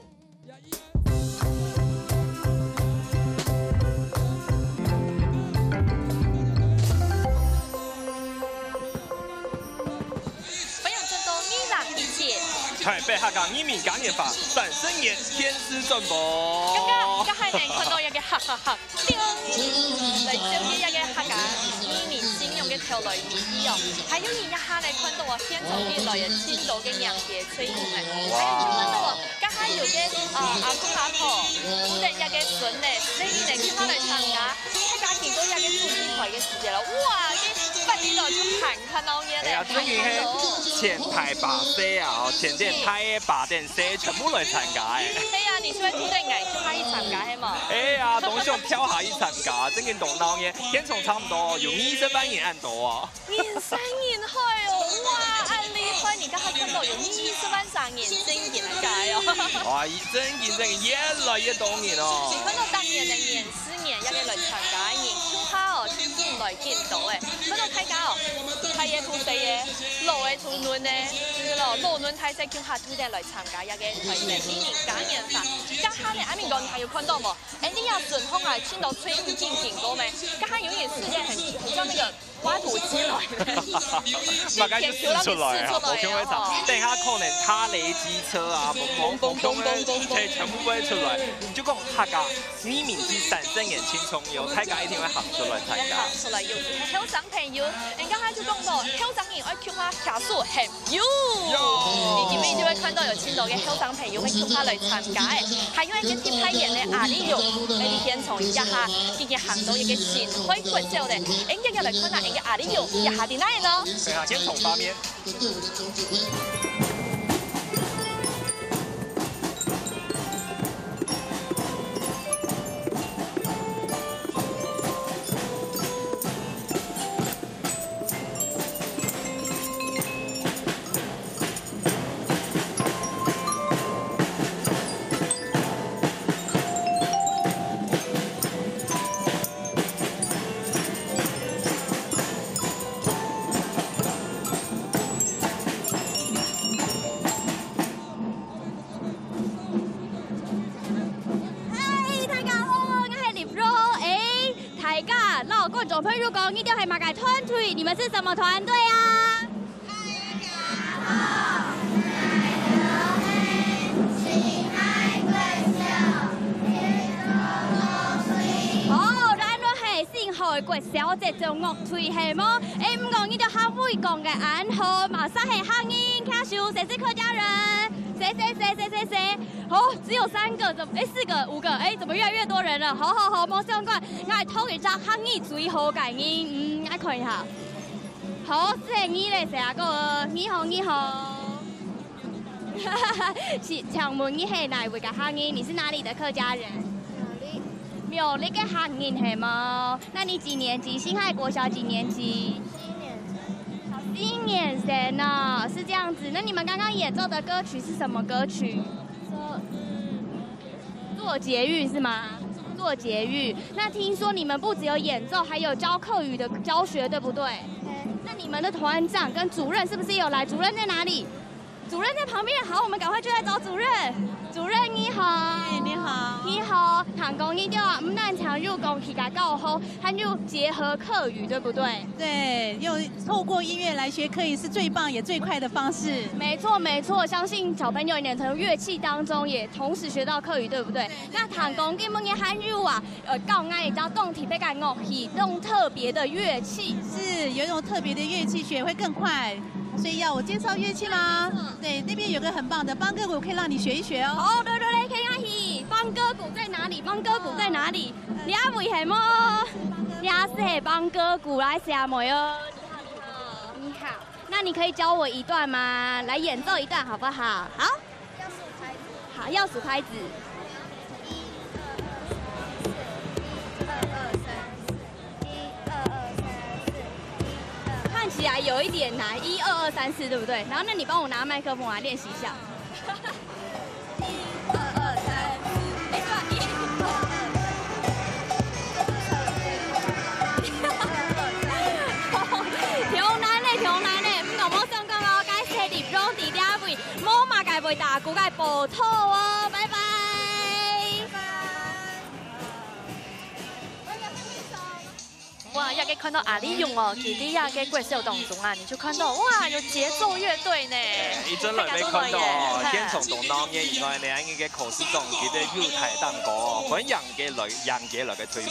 台北客家義民嘉年華，三十年電視轉播。剛剛，剛才呢，看到一個哈哈哈，叮，來紹介一個客家義民新娘个頭來美麗哦。還有呢，一下來看到哦，現場進來个盡多个娘家細人仔，還有就看到哦，剛才有個，呃，阿公阿婆，扶等一個孫仔，細人仔，共下來參加，大家經過一個主題團个時間了，哇，這發力了就還 看到熱嘞，哎呀，這個係前台巴西啊，哦，前頂大个巴等細，全部來參加誒。係啊，你係會拖等𠊎共下去參加係無？哎呀，當想跳下去參加，正經當鬧熱，現場差毋多有二十萬人恁多哦。二十萬人去哦，哇，恁厲害！你剛才看到有二十萬儕人正經來个哦。哇，正經正經越來越多人哦。看到當年个人 四年也个來參加个人，共下哦，就緊來緊多誒。看到大家哦，大个同細个，老个同嫩个，係咯，老嫩大細共下都得來參加這個台北義民嘉年華。這下呢，阿明哥，你還有看到無？哎，你也順風啊，聽到吹風緊緊過咩？這下有點時間很，很像那個挖土機來的。大概就使出來啊，無共下唱。等下可能踏雷機車啊，嘣嘣嘣嘣嘣嘣，對，全部會出來。就講客家 義民第三十年慶重遊，大家一定會行出來參加。行出來，尤其係後生朋友，人家就講到，後生人愛共下牽手很有。有。你今日就會看到有盡多个後生朋友會共下來參加誒，還有一個特派員呢，阿里勇，誒，你先從一下，今日行到一個新會館走的，人家要來看下，人家阿里勇，一下在哪裡呢？等下先從畫面。 嗨，大家好，我係Lipro。誒，大家，摎觀眾朋友講，你兜係麼个團隊？你們是什麼團隊啊？大家好，𠊎兜係親愛國小節奏樂隊。哦，原來係親愛國小節奏樂隊係無？誒，毋過你兜客話講个恁好，嘛煞係客人，擎手，誰是客家人？誰誰誰誰誰誰？ 哦，只有三個，怎麼，誒，四個、五個，誒，怎麼越來越多人了？好好好，無相干，𠊎討一隻客語最好个人，嗯，𠊎看一下。好，這係你咧，誰啊？哥，你好，你好。是，請問你係哪一位个客人？你是哪裡的客家人？苗栗。苗栗个客人係無？那你幾年級？辛亥國小幾年級？ 好，新年生哦，是這樣子。那你們剛剛演奏的歌曲是什麼歌曲？坐，嗯，坐捷運是嗎？坐捷運。那聽說你們不只有演奏，還有教客語的教學，對不對？對。那你們的團長跟主任是不是也有來？主任在哪裡？ 主任在旁邊，好，我們趕快就來找主任。主任你好。哎，你好。你好，聽講你兜啊，毋單淨有講客家教學，還有結合客語，對不對？對，用，透過音樂來學客語是最棒也最快的方式。沒錯，沒錯，相信小朋友你們從樂器當中也同時學到客語，對不對？對，對，那聽講今晡日還有啊， 呃，教𠊎一隻當特別个樂器，當特別个樂器。是，有一種特別的樂器學會更快，所以要我介紹樂器嗎？對，那邊有個很棒的邦哥鼓，可以讓你學一學哦。好，來來來，跟𠊎去。邦哥鼓在哪裡？邦哥鼓在哪裡？這位係無？這係邦哥鼓，來，小妹哦。你好，你好。你好，那你可以教我一段嗎？來演奏一段好不好？好。 好，要數拍子。看起來有一點難，一二二三四，對不對？然後，那你幫我拿麥克風來練習一下。一二二三四，哎，對啊，一二二三四，一二二三四，當難咧，當難咧，毋過無相干哦，該係Lipro佇這位。 無麼个會打鼓个報導哦，拜拜。哇，這个看到阿里勇哦，佢在這个國小當中啊，你就看到哇，有節奏樂隊呢。一轉來會看到哦，大家都來耶。現場當鬧熱以外呢，恁个考試中佢个舞台當高哦，歡迎个來，迎个來个隊伍。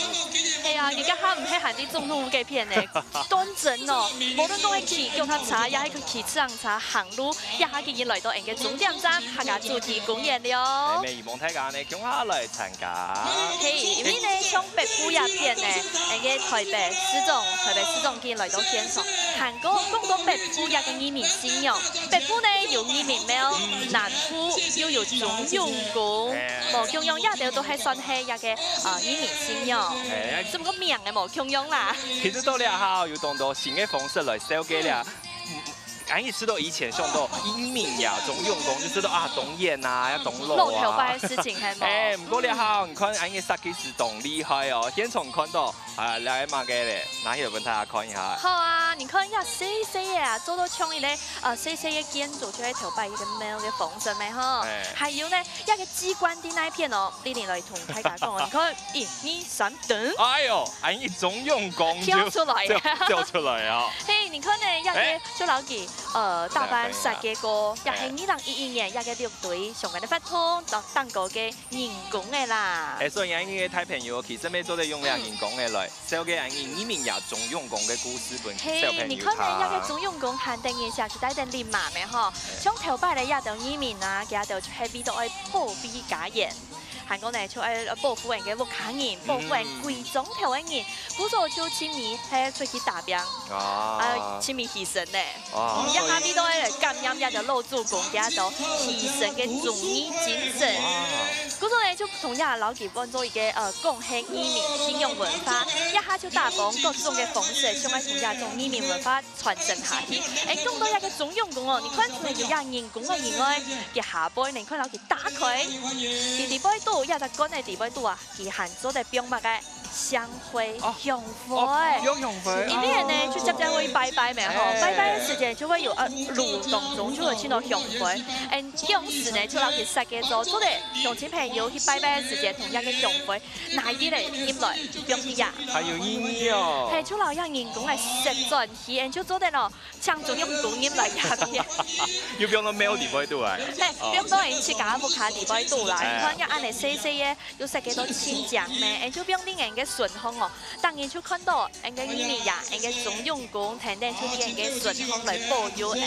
係啊，佢這下毋係還在總統府該片呢，當真哦，無論講係騎腳踏車，也係騎自行車、行路，這下佢已經來到𠊎个終點站，客家主題公園了。哎，希望大家呢，共下來參加。係，因為呢，像北部這片呢，𠊎个台北市長、台北市長佢來到現場，還過講到北部這个義民信仰，北部呢有義民廟，南部又有忠勇宮，哎。無共樣，這兜都係算係一个呃義民信仰，哎。只不過名个無共樣啦。其實到這下有當多新个方式來紹介了。嗯，嗯，恁樣試著以前想到義民呀、忠勇宮，就試著啊，當遠啊，愛當老啊。老頭擺个事情係無？哎，毋過這下你看，恁樣設計師當厲害哦，現場看到啊，來麼个咧，拿起來分大家看一下。好啊，你看這細細个啊，做到像一个呃細細个建築，就係頭擺一个廟个方式咩吼。哎。還有呢，這个機關在哪片哦？麗玲來同大家講哦，你看，一、二、三，等。哎喲，恁樣忠勇宮就跳出來。跳，跳出來啊！嘿，你看呢，這个哎。就摎佢呃打扮設計過，哎。也係二零一一年這个六堆相關个活動當當高个人工个啦。哎，所以恁樣个大朋友，其實乜做得用這人工个來，紹介恁樣義民呀、忠勇宮个故事分小朋友聽。嘿，你看呢，這个忠勇宮還等一下就帶等禮物咩吼，像頭擺个這兜義民啊，佢兜就係為著愛保衛家園。 還過呢，就愛保護𠊎个屋下人，保護𠊎歸庄頭个人，故所就盡尾係出去打拚，啊，啊，盡尾犧牲呢。啊，這下為著愛感念這兜老祖公，佢兜犧牲个忠義精神。哇。故所呢，就同樣摎佢換做一个呃，講係義民信仰文化，這下就打幫各種个方式，想愛同這種義民文化傳承下去。哎，講到這个忠勇宮哦，你看除了有這人工个以外，佢下背呢，你看摎佢打開，佢裡背肚，這隻罐个裡背肚啊，佢還做得放麼个？香灰、哦，香灰。哦，用香灰。因為呢，哦。就接接會拜拜咩吼，哎。拜拜个時節就會有呃，爐當中就會盡多香灰，嗯，當時呢就摎佢設計做，做得鄉親朋友去拜拜个時節同這个香灰拿一滴來入來，放入啊。還有意義哦。嘿，就摎這人工个色轉去，嗯，就做得咯。 像忠勇宮入來這片。又放到廟裡背肚來。嘿，哦。放到𠊎自家屋下裡背肚來。哎。你看，這恁樣細細个，又設計到盡靚呢，哎，就放在𠊎个脣項哦。逐日就看到𠊎个義民呀，𠊎个忠勇宮，天天就在𠊎个脣項來保佑𠊎。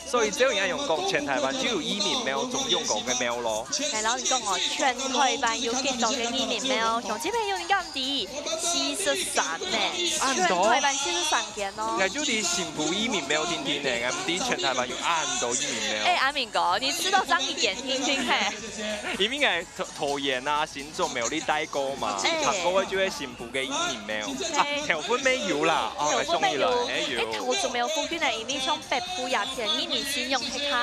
所以照你恁樣講，全台灣就有義民廟、忠勇宮个廟咯。哎，摎你講哦，全台灣有幾多个義民廟？鄉親朋友，你敢知？ 四十三呢，恁多？全台灣四十三間哦。𠊎就知新埔義民廟定定呢，𠊎毋知全台灣有恁多義民廟。哎，阿明哥，你知道張一點定定嘿？因為𠊎桃，桃園啊、新竹、苗栗待過嘛，哎。行過个就係新埔个義民廟。啊，哎。頭份乜有啦，啊，頭份乜有。𠊎想起來，哎，有。哎，頭份乜有附近呢，因為像北埔這片，義民信仰係較，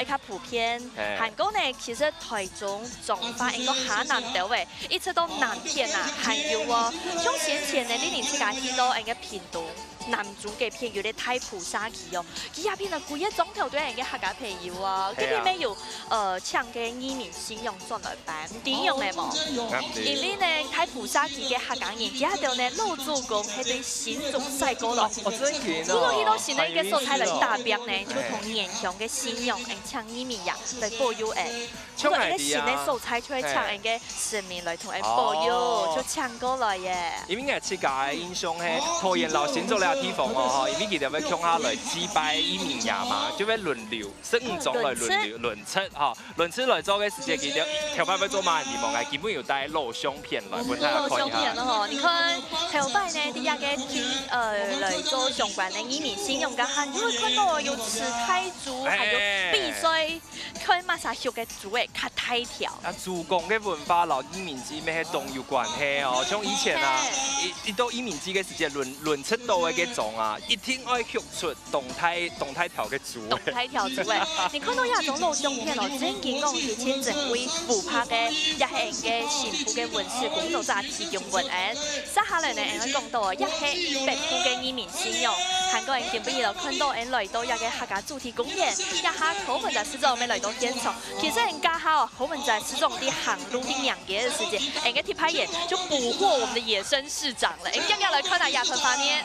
係較普遍。哎。還過呢，其實台中、彰化，應該下南兜誒， 一直到南片啊，還有哦，像先前呢，你等自家去到𠊎个屏東、南中該片有个大菩薩旗哦，佢這片呢，歸個庄頭都係𠊎个客家朋友哦，係啊。佢裡面有，呃，請个義民信仰轉來拜，你知無？哦，𠊎毋知。因為呢，大菩薩旗个客家人，佢兜呢，老祖公係對新竹徙過來，哦，哦，真个哦。故所去到新个一個所在來打拚呢，還有意思哦。就同原鄉个信仰，誒，請義民呀，來保佑誒。 像𠊎知啊。故所一個新个所在就會請𠊎个神明來同𠊎保佑，哦。就請過來耶。因為𠊎自家个印象係，桃園摎新竹這地方哦，吼，因為佢兜會共下來祭拜義民爺嘛，就會輪流，十五庄來輪流，輪值，吼，輪值來做个時節，佢兜頭擺會做麼个地方啊？根本有帶老相片來，分大家看一下。老相片。哦，你看，頭擺呢，第一個去，呃，來做相關个義民信仰个，還有看到有慈泰 豬，還有比賽，哎。看麼儕畜个豬仔較大條。啊，豬公个文化摎義民祭乜係當有關係哦。像以前啊，嘿。一，一到義民祭个時節，輪，輪值到个該庄啊，一定愛畜出當大，當大條个豬仔。當大條豬仔。你看到這種老相片哦，正經講以前真為烏白个，也係个辛苦个文史工作者提供文案。接下來呢，𠊎講到哦，也係北部个義民 信仰。還過𠊎今晡日就看到𠊎來到這個客家主題公園，這下頭份个時節，𠊎來到現場。其實人家哈，侯文哲市長在行路在迎接个時間，人家特派員就捕獲我們的野生市長了。人家要來看啊，亞特發面。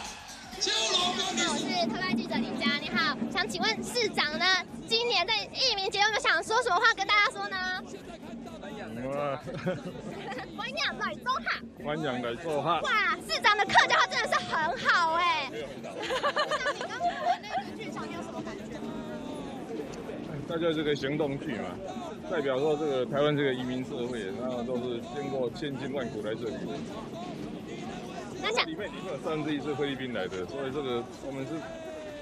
你好，我是特派记者李佳。你好，想请问市长呢，今年在义民节有没有想说什么话跟大家说呢？哇，欢迎来做客。欢迎来做客。哇，市长的客家话真的是很好哎。市长，你刚刚看完那个剧场，你有什么感觉吗？大家这个行动剧嘛，代表说这个台湾这个移民社会，然后都是经过千辛万苦来这里的。那想里面里面有三分之一是菲律宾来的，所以这个我们是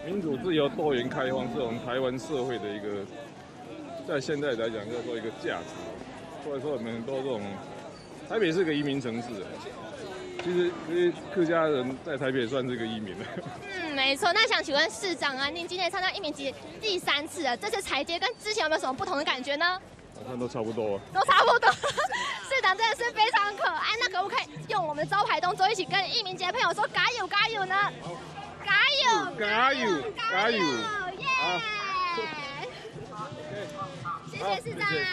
民主、自由、多元、开放，是我们台湾社会的一个，在现在来讲，叫做一个价值。所以说，我们很多这种台北是个移民城市啊，其实其实客家人在台北算是个移民了。嗯，没错。那想请问市长啊，您今天参加义民节第三次了，这次踩街跟之前有没有什么不同的感觉呢？好像都差不多啊。都差不多。市长真的是非常可爱，那可不可以用我们招牌动作一起跟义民节朋友说加油加油呢？加油！加油！加油！耶！好。谢谢市长。谢谢。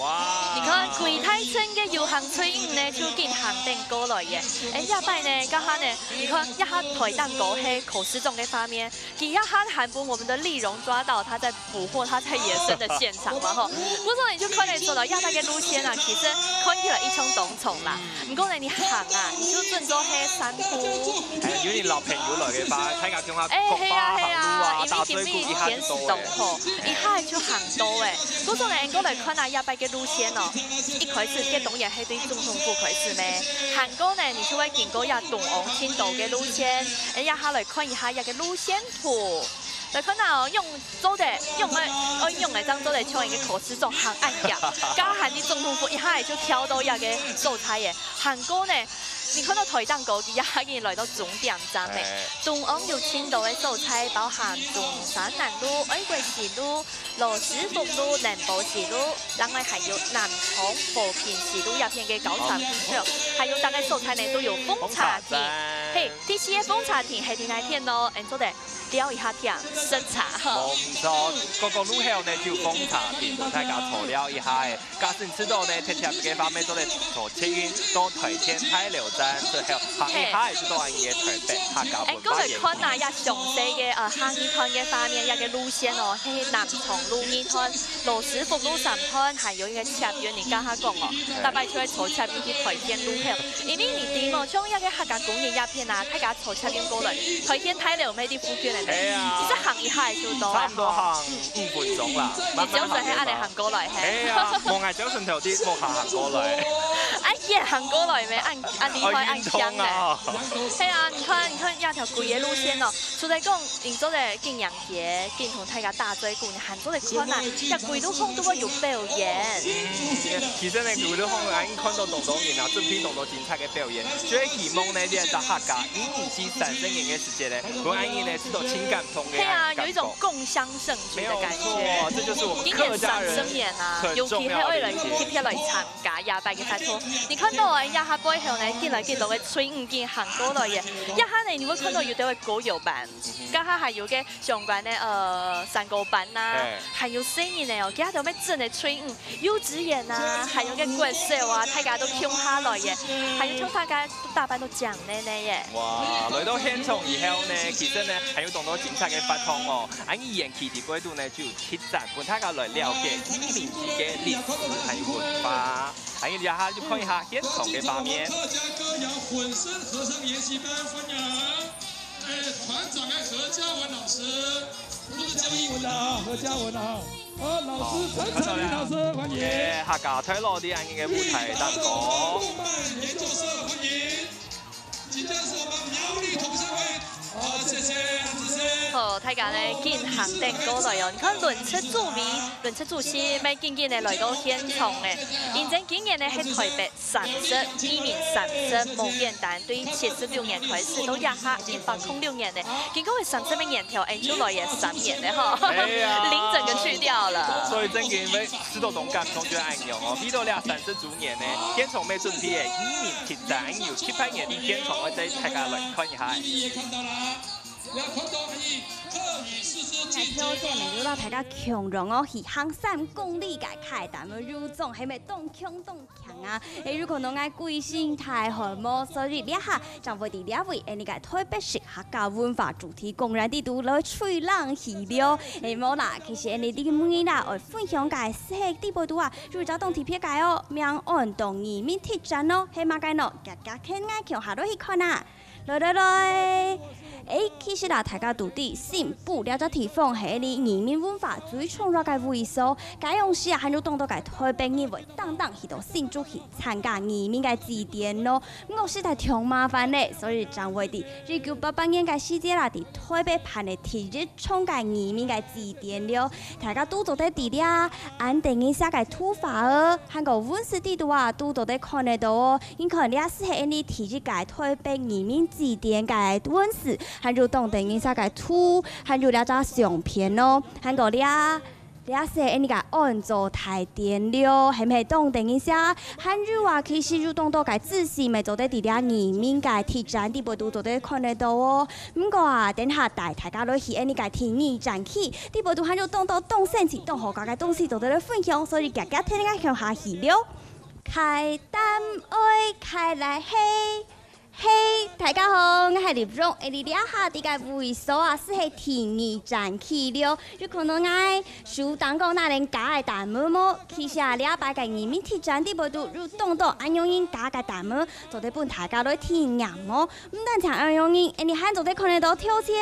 哇！你看，歸大陣个遊行隊伍呢，就緊行等過來耶。哎，這擺呢，這下呢，你看，這下台頂高係柯市長个畫面，佢這下還分我們的立榮抓到，他在 捕獲他在野生的現場嘛吼。不過你就看得出來，亞太个路線啊，其實看起來一種當長啦。毋過呢，你行啊，你就準做係散步。哎，有人老朋友來个吧，大家共下哎，講話行路啊，係啊，係啊，因為今日天時當好，一下就行到哎。不過呢，過來看啊，亞太个路線哦，一開始這當然係對總統府開始咩，行過呢，你就會經過這中央盡多个路線，哎，這下來看一下這个路線圖。 來看啊，用做得，用个，愛用个正做得像一个柯市長行恁樣，加還你總統府一下就跳到這个所在耶。還過呢，你看到台頂高，佢也已經來到終點站了。哎。中央有盡多个所在，包含中山南路、愛國西路、羅斯福路、南部西路，另外還有南昌和平西路這片个交通路口，還有逐个所在呢都有奉茶亭。奉茶亭。嘿，第四个奉茶亭係在哪片呢？恁做得 尞一下天，食茶吼。無毋著，過過路口呢就有奉茶亭，大家坐尞一下仔。假使你知道呢，特別个方面做得坐捷運到台電大樓站，之後行一下仔就到𠊎个台北客家文化園區。哎，過來看啊，這詳細个，呃，下二段个畫面，這个路線哦，係南昌路二段、羅斯福路三段，還有一个捷運，你剛剛講哦，大家就會坐捷運去台電路口，因為你知無，像這个客家公園這片啊，大家 坐車經過來，台電大樓乜在附近个咩？係啊。其實行一下就到啊。差毋多行五分鐘啦，你朝晨係恁樣行過來係？係啊，無𠊎朝晨頭先無行行過來。哎，也行過來咩？恁恁厲害，恁強呢。係啊，你看，你看這條規个路線哦，除了講你做得緊迎接，緊同大家打嘴鼓，你還做得看啊，這規路項都會有表演。其實呢，規路項𠊎已經看到當多人啊，準備當多精彩个表演。 最希望呢，這隻客家移民節三十年个時節呢，分𠊎人呢，試著盡感動个。係啊，有一種共襄盛舉的感覺。沒有錯，這就是我們客家人今年三十年啊，尤其係愛來特別來參加這擺个活動。你看到啊，這下背後呢，緊來緊多个隊伍緊行過來耶。這下呢，你會看到有兜个歌謠班，這下還有个 相關个，呃，山歌班吶，還有細人仔哦，佢兜乜整个隊伍，幼稚園啊，還有个國小啊，大家都共下來耶，還有像大家打扮到靚靚仔耶。哇，來到現場以後呢，其實呢，還有當多精彩个活動哦。𠊎等園區底背肚呢，就有特展，分大家來了解移民地个歷史還有文化。還有這下就看一下現場个畫面。客家歌謠混聲合唱研習班，歡迎。 哎，團長哎，何嘉文老師，不是嘉文啊，何嘉文啊，好，老師陳彩玲老師，歡迎。耶，客家大老弟恁樣个舞台當中。動漫研究社，歡迎。緊接著係我們苗栗同鄉會，好，謝謝，謝謝。好，大家呢，緊行等過來哦。你看，輪值主委、輪值主席，乜緊緊个來到現場誒。因為今年呢，係台北 三十，移民三十，無簡單，對七十六年開始到這下一百空六年呢，經過三十个年頭，𠊎就來也三年了吼，哎呀。零整個去掉了。所以正經會試著當感動就恁樣哦，為著這三十週年呢，現場乜準備个移民特展，有特派員現場會帶大家來看一下。來，看到客語四支進階。來挑戰呢，就摎大家共樣哦，去行三公里个階段，有種係毋係當強當強啊？誒，有可能愛歸身大汗無？所以這下正會在這位，誒，這个台北市客家文化主題公園裡肚來吹冷氣了。誒，無啦，其實𠊎俚今晡日啦，愛分享个係在裡背肚啊，有一隻當特別个哦，名安到義民特展哦，係麼个呢？遽遽跈𠊎共下來去看啊！ 來來來，誒，其實啦，大家都知新埔這隻地方係𠊎俚義民文化最重要个位所，該央時啊，還有當多个台北人會單單去到新竹去參加義民个祭典咯。毋過實在忒麻煩咧，所以正會在一九八八年个時節啦，在台北辦个第一場个義民个祭典了。大家都做得在這安定一下个圖畫哦，還有文字裡肚啊，都做得看得到哦。 你看，這係𠊎俚第一屆台北義民祭典个文字，還有當得人惜个圖，還有這隻相片哦。還過這，這係𠊎俚个安祖大殿了，係毋係當得人惜？還有啊，其實有當多个資訊乜做得在這義民个特展裡背肚做得看得到哦。毋過啊，等下帶大家來去𠊎俚个第二展區，裡背肚還有當多當神奇、當好搞个東西做得來分享，所以遽遽跈𠊎共下去了。 階段愛，快來係，係，大家好，𠊎係立榮，𠊎俚這下在个位所啊，係在第二展區了。有看到𠊎手頂高拿等加个單物無？其實啊，這擺个義民特展裡背肚有當多恁樣人加个單物，做得分大家來體驗哦。毋單淨恁樣人，𠊎俚還做得看得到頭前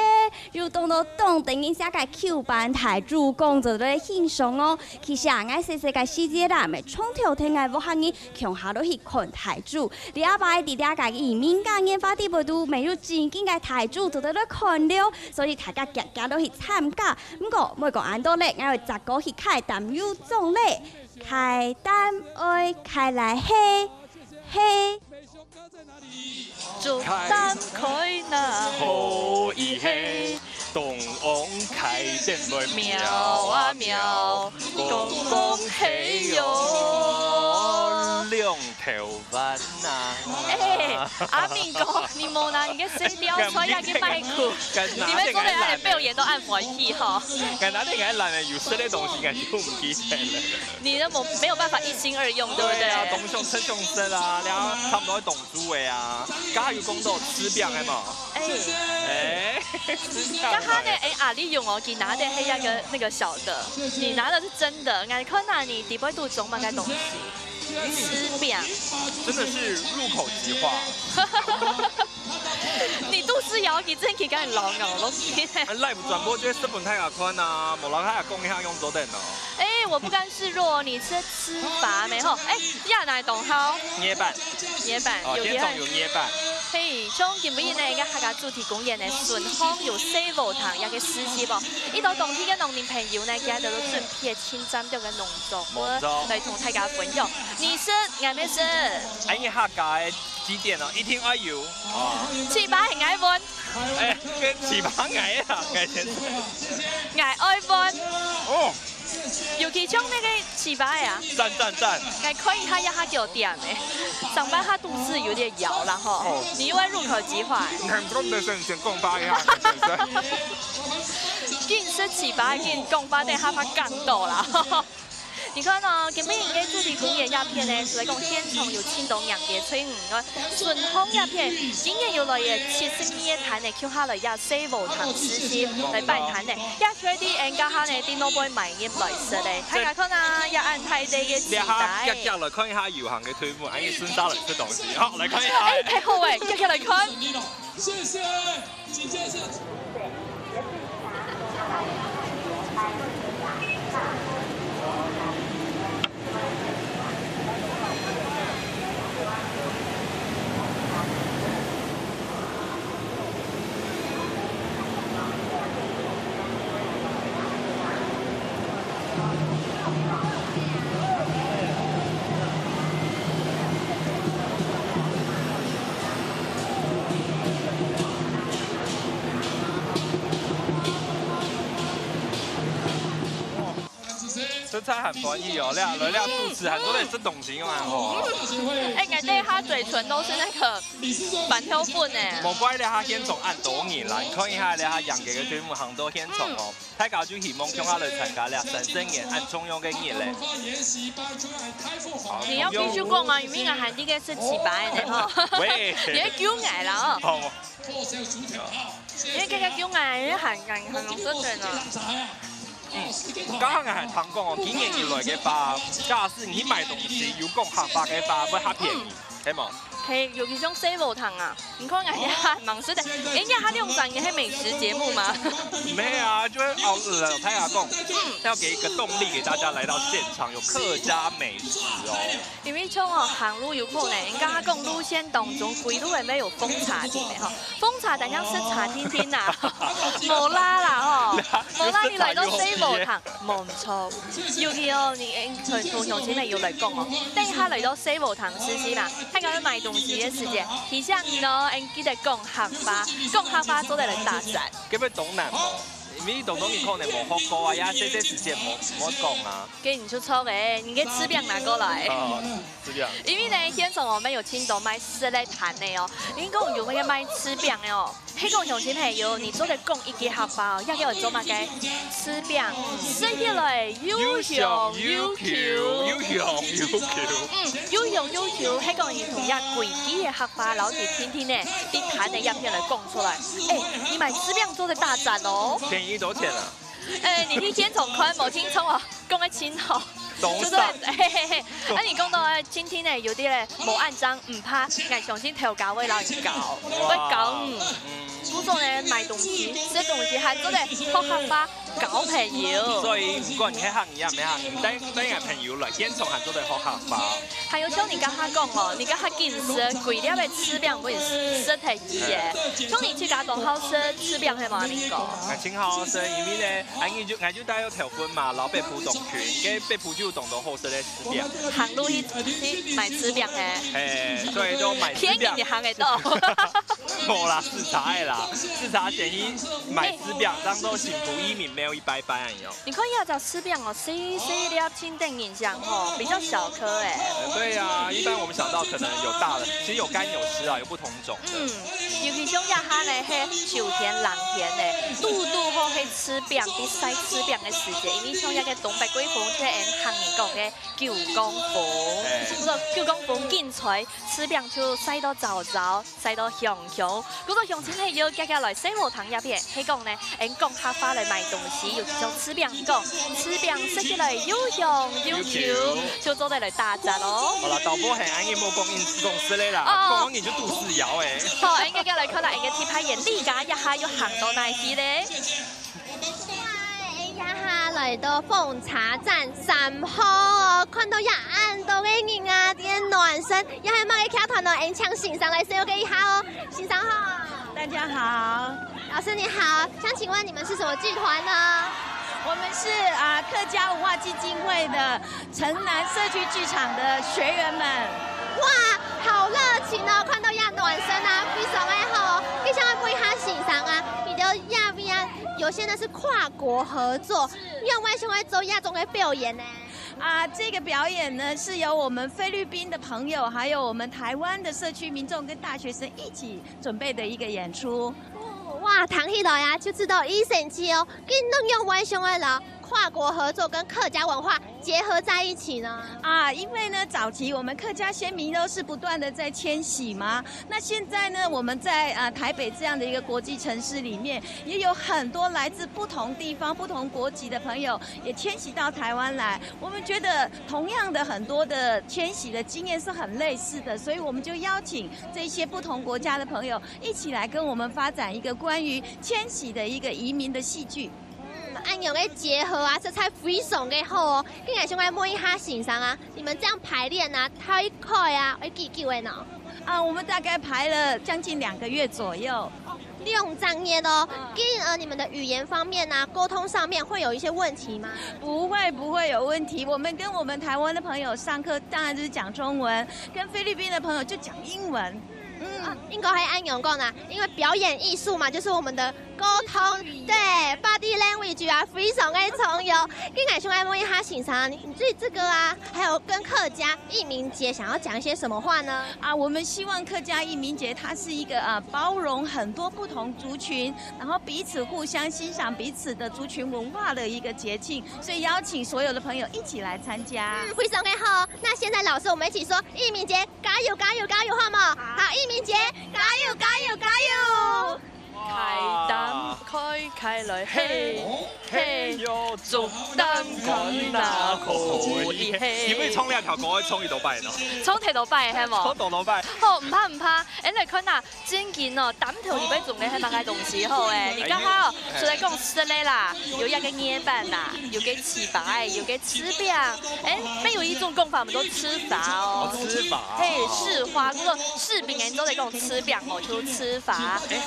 有當多當得人惜个舊版大豬公做得欣賞哦。其實啊，𠊎細細个時節啦，乜常透跈𠊎屋下人 共下來去看大豬。這擺在這个義民嘉年華裡背肚，乜有真經个大豬做得來看了，所以大家遽遽來去參加。毋過，莫講恁多咧，𠊎愛再過去階段有獎咧。階段愛，快來係，係。 祝擔開那，好意係，東翁開店來喵啊喵，公公係喲，兩頭彎啊。哎，阿明哥，你莫拿你个聲調出來个麥克，你們做得來表演都恁歡喜哈。敢拿點來懶的，有食的東西感覺毋記得了。你都沒，沒有辦法一心二用，對不對？對啊，東想西想食啊，然後差不多會懂 豬的啊，剛剛有講到吃餅的嘛。哎，哎，剛剛呢，哎，阿里勇哦，你拿的係那個，那個小的，你拿的是真的。𠊎看啊，你裡背肚裝麼个東西？嗯，吃餅。真的是入口即化。你肚屎枵，你真係敢老咬落去。啊，live轉播就係食分大家看啊，無人還講一下用做得哦。哎，我不甘示弱，你吃 粢粑無吼？哎，這哪會當好？捏粄。捏粄，哦，有厲害。現場有捏粄。嘿，像今晡日呢，這客家主題公園呢，順風有細禾埕這个市集哦。一到當地个農民朋友呢，佢兜都準備盡讚个農作物，無錯。來同大家分享。你食，𠊎乜食。哎，你客家个祭典哦，一定愛有。哦。粢粑𠊎愛分。哎，該粢粑𠊎啊，𠊎先食。𠊎愛分。哦。 尤其像該个粢粑啊。讚讚讚！𠊎看一下這下幾多點欸，上班下肚屎有點枵啦吼。哦。你又愛入口即化欸。你看，講得先，先講話一下，先生。緊食粢粑，緊講話，等下怕哽到啦。你看哦，今晡日个主題公園這片呢，雖然講現場有盡多人个隊伍，順風這片，今年又來个七十二个攤呢，共下來這細禾埕市集來擺攤呢。 也可以在𠊎兜下呢，在外背買入來食咧。大家看啊，也恁大隻个粢粑。這下遽遽來看一下遊行个隊伍，恁樣順續來食東西。好，來看一下。哎，太好欸，遽遽來看。謝謝，請先生。這真很歡喜哦，這來這主持還做得食東西，有恁好。哎，感覺他嘴唇都是那個粄條粉哎。莫怪這下現場恁多人啦，你看一下這下楊哥个隊伍行到現場哦，大家就希望共下來參加這三十年恁重要个日咧。好，你要繼續講啊，因為𠊎還在該食粢粑呢吼。喂，你要救𠊎啦哦。好。因為這個救𠊎，因為還還還能做得呢。 嗯，剛剛還聽講哦，今年以來个話，假使你去買東西有講客話个話，會較便宜，係無？係，尤其像細禾糖啊，你看人家還蠻實在，人家還兩三年係美食節目嗎？沒有啊，就會哦，老太太講，要給一個動力給大家來到現場，有客家美食哦。 因為像哦，行路有可能，人家講路線當中，歸路係無有奉茶亭个吼，奉茶亭像食茶亭亭啊，無啦啦吼，無啦你來到細禾糖，無錯。尤其哦，你同同鄉親朋友來講哦，等一下來到細禾糖試試嘛，大家去買東西个時節，提醒你哦，恁記得講客話，講客話做得來打折。該會當難哦，因為當中你可能無學過啊，也細細時節無無講啊。 該你就錯欸，你个粢餅拿過來。哦，粢餅。因為呢，現場我們有盡多賣食个攤个哦，因為講有那個賣粢餅个哦，係講鄉親朋友，你做得講一句客話哦，也叫做麼个？粢餅，食起來又香又Q。又香又Q。嗯，又香又Q，係講你同這規句个客話，然後你聽聽呢，在攤个影片來講出來。哎，你買粢餅做得打折哦。便宜多少錢啊？ 呃，你去現場看無清楚哦，講个清楚。懂。就是，嘿嘿嘿。啊，你講到呃，今天呢，有啲咧無恁正，毋怕，𠊎相信頭家會摎你教，哇。會教你。嗯。故所呢，買東西、食東西，還做得學客話，交朋友。所以，毋管你係客語也毋係客語，帶帶你朋友來，現場還做得學客話。還有像你剛剛講哦，你剛剛緊食，規粒个粢餅會食忒去耶。像你自家當好食粢餅係無？你講。𠊎盡好食，因為呢， 𠊎就𠊎就戴个頭盔嘛，然後北埔當近，該北埔就有當多好食个粢餅。行路去去買粢餅欸。嘿，所以就買粢餅。便宜你行得到。無啦，食茶个啦，食茶便宜，買粢餅當做辛苦移民廟一拜拜恁樣。你看這隻粢餅哦，細細粒，盡得人惜吼，比較小顆欸。對呀，一般我們想到可能有大的，其實有乾有濕啊，有不同種的。嗯，尤其像這下呢，係秋天冷天呢，堵堵好係 粢餅，在曬粢餅个時節，因為像這個東北季風，就係客人講个九降風。哎。所以九降風緊吹，粢餅就曬到燥燥，曬到香香。故所鄉親朋友遽遽來細禾糖這片，係講呢，𠊎講客話來買東西，有一種粢餅講，粢餅食起來又香又Q，Q。就做得來打折哦。好啦，導播係恁樣無講，講食个啦，哦。講講你就肚屎枵欸。好，𠊎遽遽來看下𠊎个特派員麗佳這下又行到哪去咧？ 哇，哎呀哈，來到奉茶站三號哦，看到這恁多个人啊，在該暖身，這係麼个劇團呢？𠊎請先生來紹介一下哦。先生好。大家好。老師你好，想請問你們是什麼劇團呢？我們是啊客家文化基金會的 城南社區劇場的學員們。哇，好熱情哦！看到這暖身啊，非常个好哦。你想要問一下先生啊，你的這邊啊，有些呢是跨國合作，是。你有沒有想要做這種的表演呢？啊，這個表演呢，是由我們菲律賓的朋友，還有我們台灣的社區民眾跟大學生一起準備的一個演出。哦，哇，聽起來啊，就知道以前去哦，跟恁樣外向的人 跨國合作跟客家文化結合在一起呢？啊，因為呢，早期我們客家先民都是不斷地在遷徙嘛，那現在呢，我們在，呃，台北這樣的一個國際城市裡面，也有很多來自不同地方、不同國籍的朋友也遷徙到台灣來。我們覺得同樣的很多的遷徙的經驗是很類似的，所以我們就邀請這些不同國家的朋友一起來跟我們發展一個關於遷徙的一個移民的戲劇。 嗯，恁樣个結合啊，實在非常个好哦。該𠊎想愛問一下先生啊，你們這樣排練啊，大概啊，愛幾久个呢？啊，我們大概排了將近兩個月左右。兩三日哦，嗯。跟，呃，你們的語言方面啊，溝通上面會有一些問題嗎？不會，不會有問題。我們跟我們台灣的朋友上課，當然就是講中文，跟菲律賓的朋友就講英文。嗯，應該係恁樣講啦，因為表演藝術嘛，就是我們的溝通，對，body language啊，非常的重要。該𠊎想愛問一下先生，你對這個啊，還有跟客家藝民節想要講一些什麼話呢？啊，我們希望客家藝民節它是一個，呃，包容很多不同族群，然後彼此互相欣賞彼此的族群文化的一個節慶，所以邀請所有的朋友一起來參加。嗯，非常的好。那現在老師，我們一起說藝民節加油，加油，加油，好嗎？好，藝民節加油，加油，加油！開擔開開來，嘿，嘿，竹擔開那可以嘿。你會唱這條歌，會唱幾多擺呢？唱幾多擺，係無？唱幾多擺？好，毋怕毋怕，恁來看啊，正經哦，擔頭裡背裝个係麼个東西好誒？你剛好哎，出來講食个啦，有一個月餅啦，有個粢粑，有個粢餅，誒，還有一種講法，我們都粢粑哦。哦，粢粑。嘿，粢花，不過粢餅人都在講粢餅哦，就粢粑。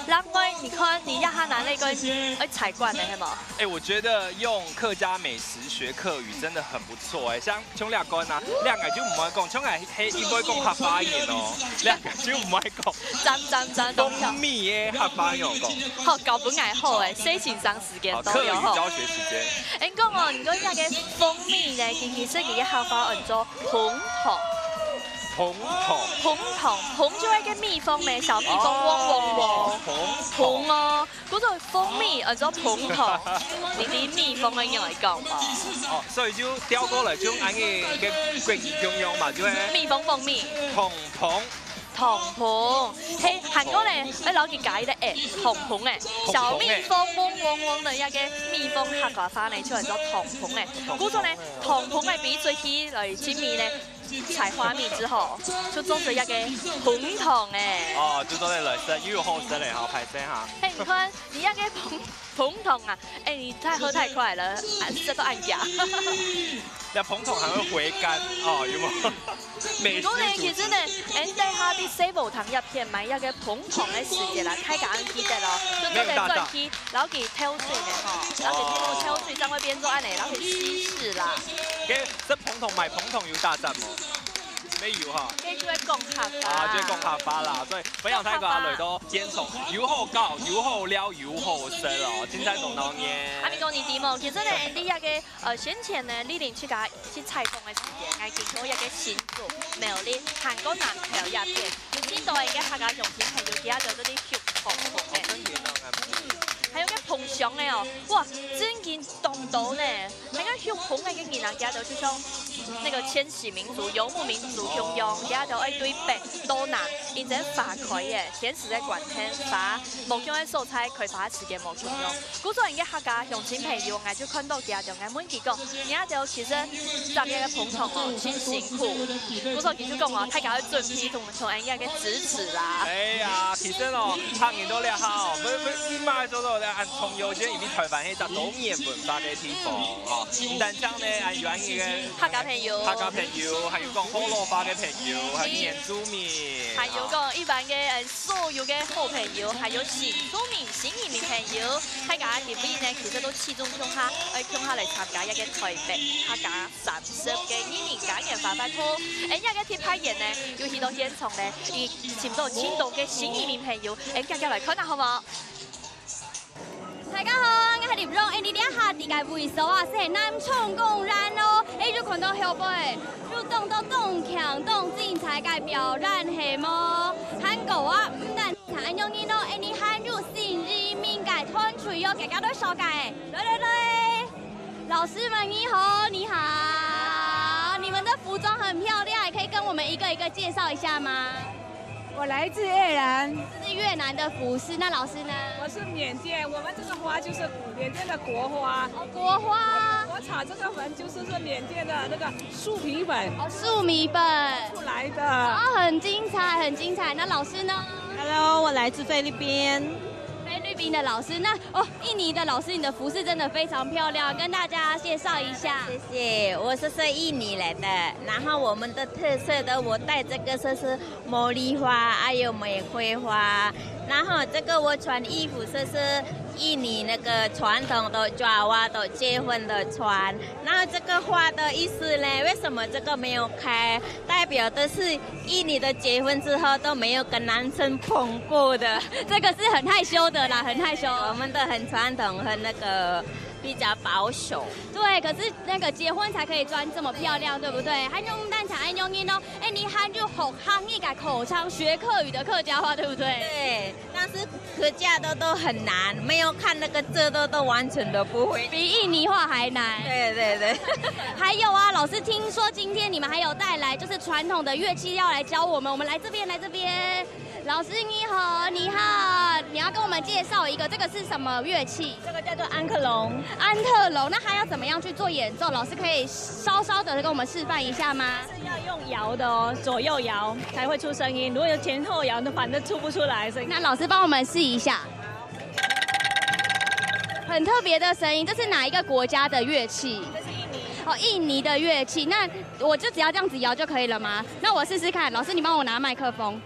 另外，你看，你這下拿那個，誒，菜館的，係無？哎，我覺得用客家美食學客語真的很不錯哎，像像這個啊，這個就毋會講，像𠊎係一般講客話言哦，這個就毋會講。讚讚讚，當香。蜂蜜个客話用講。好，教分𠊎好誒，洗清爽時間好，到了吼。客語教學時間。誒，講哦，你講這個蜂蜜呢，其實佢个客話安做蜂糖。蜂糖。蜂糖，蜂就係个蜜蜂咩，小蜜蜂，哦，嗡嗡嗡。蜂糖。蜂哦， 故所蜂蜜安做蜂糖，你知蜜蜂愛仰般講無？哦，所以就調過來，就恁樣个國語共樣嘛，就係蜜蜂蜂蜜。糖蜂。糖蜂，嘿，還過呢，愛摎佢加一個欸，糖蜂欸，小蜜蜂嗡嗡嗡个一個蜜蜂客家話呢，就安做糖蜂欸。故所呢，糖蜂个鼻水氣來清味呢， 採花蜜之後，就做成一個蜂糖欸。哦，就做得來食，又有好食嘞哈，歹勢哈。嘿，你看，你那個蜂，蜂糖啊，哎，你太喝太快了，啊，食到恁遽。那蜂糖還會回甘哦，有沒有？美食主題。當然，其實呢，俺等下在細寶堂一片買那個蜂糖的時節啦，大家愛記得哦，就做得轉去，然後佢透水的吼，然後佢透水，正會變做恁樣，然後佢稀釋啦。 食蜂糖賣蜂糖有打折無？乜有哈。該就係講客話。啊，就係講客話啦，所以分享大家來到現場，有好搞，有好尞，有好食哦，真正當鬧熱。啊，毋過你知無？其實呢，Andy這個，呃，先前呢，李玲自家去採訪个時間，𠊎經過一個新竹、苗栗、韓國南投這片，有真多个客家鄉親朋友，佢兜做得去學學學个。哦，真的哦，嗯，還有個膨香个哦，哇，真經當多呢。 該个畜蜂个人啊，佢兜就像那個遷徙民族、游牧民族共樣，佢兜愛對北到南，因為花開耶，天時个關係，花無共个所在開花時間無共樣。故所𠊎个客家鄉親朋友，𠊎就看到佢兜，𠊎問佢講，你兜其實摘个蜂糖哦，真辛苦。故所佢就講哦，大家愛準備同 同恁樣个支持啦。哎呀，其實哦，客人到這下哦，毋毋毋愛做到恁重要，因為臺灣係一隻多元文化个地方哦。毋單淨呢，還有恁樣个客家朋友，客家朋友，還有講福佬話个朋友，還有原住民，還有講一般个，呃，所有个好朋友，還有新住民、新移民朋友，大家今晡日呢，其實都集中共下，呃，共下來參加一個臺北客家 三十个移民嘉年華活動。𠊎這個特派員呢，有去到現場呢，佢尋到盡多个新移民朋友，𠊎遽遽來看下好無？大家好，𠊎係立榮，𠊎這下在个位所啊，係南充公園哦。𠊎就看到後背，有當多當強、當精彩个表演，係無？還過啊，毋單淨恁樣呢，𠊎這還有新移民个團隊哦，大家都紹介。來來來！ 老師們，你好，你好，你們的服裝很漂亮，可以跟我們一個一個介紹一下嗎？我來自越南。這是越南的服飾，那老師呢？我是緬甸，我們這個花就是緬甸的國花。哦，國花。我擦這個粉就是說緬甸的那個樹皮粉。哦，樹米粉。出來的。哦，很精彩，很精彩。那老師呢？Hello，我來自菲律賓。菲律賓的老师，那哦，印尼的老师，你的服饰真的非常漂亮，跟大家介绍一下。谢谢，我是说印尼来的，然后我们的特色的，我戴这个是是茉莉花，还有玫瑰花，然后这个我穿衣服是是印尼那个传统的 Jawa 的结婚的穿，然后这个花的意思呢，为什么这个没有开？代表的是印尼的结婚之后都没有跟男生碰过的。这个是很害羞的啦，很害羞。我们的很传统，很那个比较保守。对，可是那个结婚才可以穿这么漂亮，对不对？还用蛋挞，还用运动，哎，你还就好，哈，你改口腔学客语的客家话，对不对？对，但是客家的都很难，没有看那个字都都完全都不会。比印尼话还难。对对对。还有啊，老师，听说今天你们还有带来就是传统的乐器要来教我们，我们来这边，来这边。老师你好，你好，你要跟我们介绍一个，这个是什么乐器？这个叫做安克隆。安克隆，那它要怎么样去做演奏？老师可以稍稍的跟我们示范一下吗？是要用摇的哦，左右摇才会出声音，如果有前后摇，那反正出不出来声音。那老师帮我们试一下。很特别的声音，这是哪一个国家的乐器？这是印尼。哦，印尼的乐器。那我就只要这样子摇就可以了吗？那我试试看，老师，你帮我拿麦克风。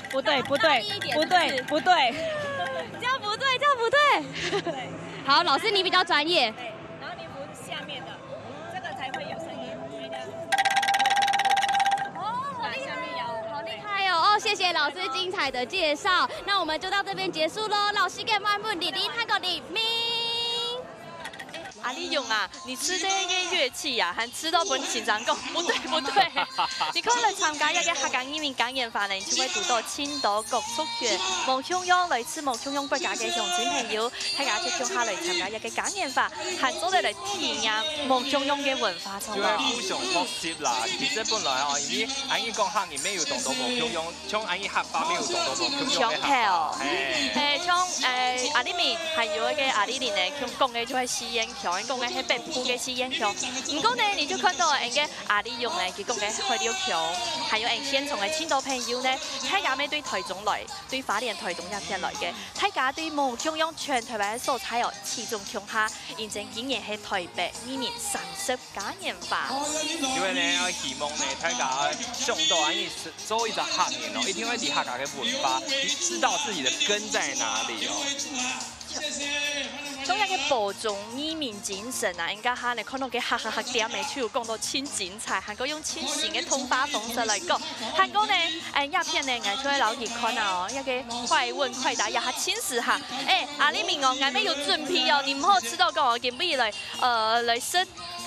不对，不对，大力一点，不对，是不是？不对。这样不对，这样不对。好，老师你比较专业。对，然后你扶下面的，这个才会有声音。哦，好厉害哦，好厉害哦！哦，谢谢老师精彩的介绍。那我们就到这边结束喽。老师给万分弟弟看个礼物。阿里勇啊，你吹个个乐器啊，还吹到分先生讲不对不对。你看来参加一个客家移民嘉年华呢，你就会读到青岛各族群，无共样来自无共样国家个乡亲朋友，大家就共下来参加一个嘉年华，还做得来体验无共样个文化，就係互相学习啦。其实本来哦，因为阿英讲客人没有懂得无共样，像阿英客话没有懂得无共样个客话，嘿。嘿，像诶阿里面还有一个阿里人呢，像讲个就系四縣腔，讲个系北部个四县腔。毋过呢，你就看到人个阿里用呢，佢讲个海陸腔，还有人现场个青岛朋友呢，大家乜對台中来，對花蓮、台中這片來个，大家對無共樣全台灣个所在哦，集中共下，因為今年係台北移民三十嘉年華。因為呢，希望呢，大家想到啊，你是做一隻客人哦，一定會知客家个文化，知道自己的根在哪裡哦。 像一个保重移民精神啊，應該下呢看到个哈哈哈店呢，就有講到盡精彩，還過用盡新个通話方式來講，還過呢，哎，影片呢，𠊎就會留意看啊哦，一个快問快答，也還盡時下。哎，阿里明哦，𠊎乜有準備哦，你毋好知道講哦，今晡日來，呃，來食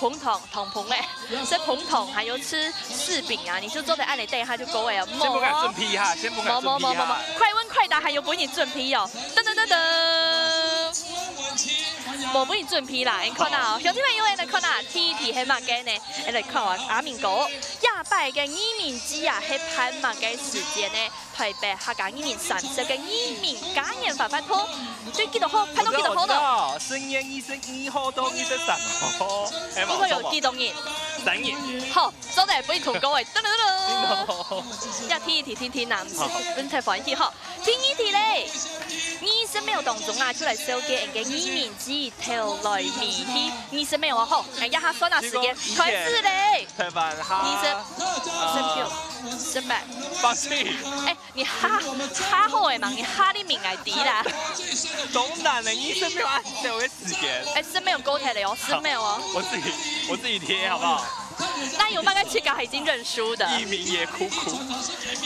膨糖，糖膨誒，食膨糖，還有食柿餅啊，你就做得恁樣，等一下就夠誒哦。先不敢準備哈，先不敢準備哈。無無無無無，快問快答還有分你準備哦。噔噔噔噔，無分你準備啦，你看啊，兄弟們，因為你看啊，第一題係麼个呢？誒，來看啊，阿明哥，這擺个移民節啊，係辦麼个時間呢？ 台北客家移民三十个移民嘉年華活動，對幾多號？辦到幾多號呢？我知道，我知道，十月二十二號到二十三號。哎，不過有幾多人？三人。好，做得分你通過誒，噔噔噔噔。要聽一聽聽聽啊，毋係，毋係歡喜吼。第二題咧，二十秒當中啊，就來紹介𠊎个移民節頭來尾去。二十秒哦，好，𠊎一下算啊時間，開始咧。台灣哈，二十，十九，十八。放棄。哎， 你哈哈好誒嘛，你哈你明來知啦。當難誒，你係無有恁久个時間。哎，係無有夠忒了哦，係無有哦。我自己我自己貼好不好？那有麼个自家已經認輸的？一名也苦苦。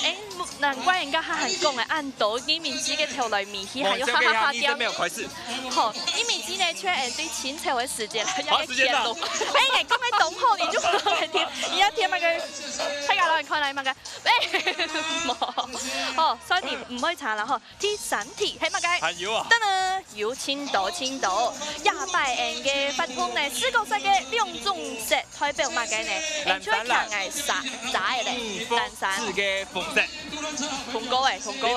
哎，難怪人家還講誒，恁多移民節个頭來尾去，還有哈哈哈掉。你係無有開始？好，移民節呢，全對清朝个時間，好，時間到。哎，你講个當好，你就講个貼，你要貼那個，大家來看來那個。 哎，無。好，所以你毋會差啦吼。第三題係麼个？還有啊。噔噔，有盡多盡多。這擺𠊎个活動呢，四個色个兩種色代表麼个呢？藍、藍色、藍。𠊎个沙沙个咧，嗯，藍色。紅色个紅色。紅高誒，紅高誒。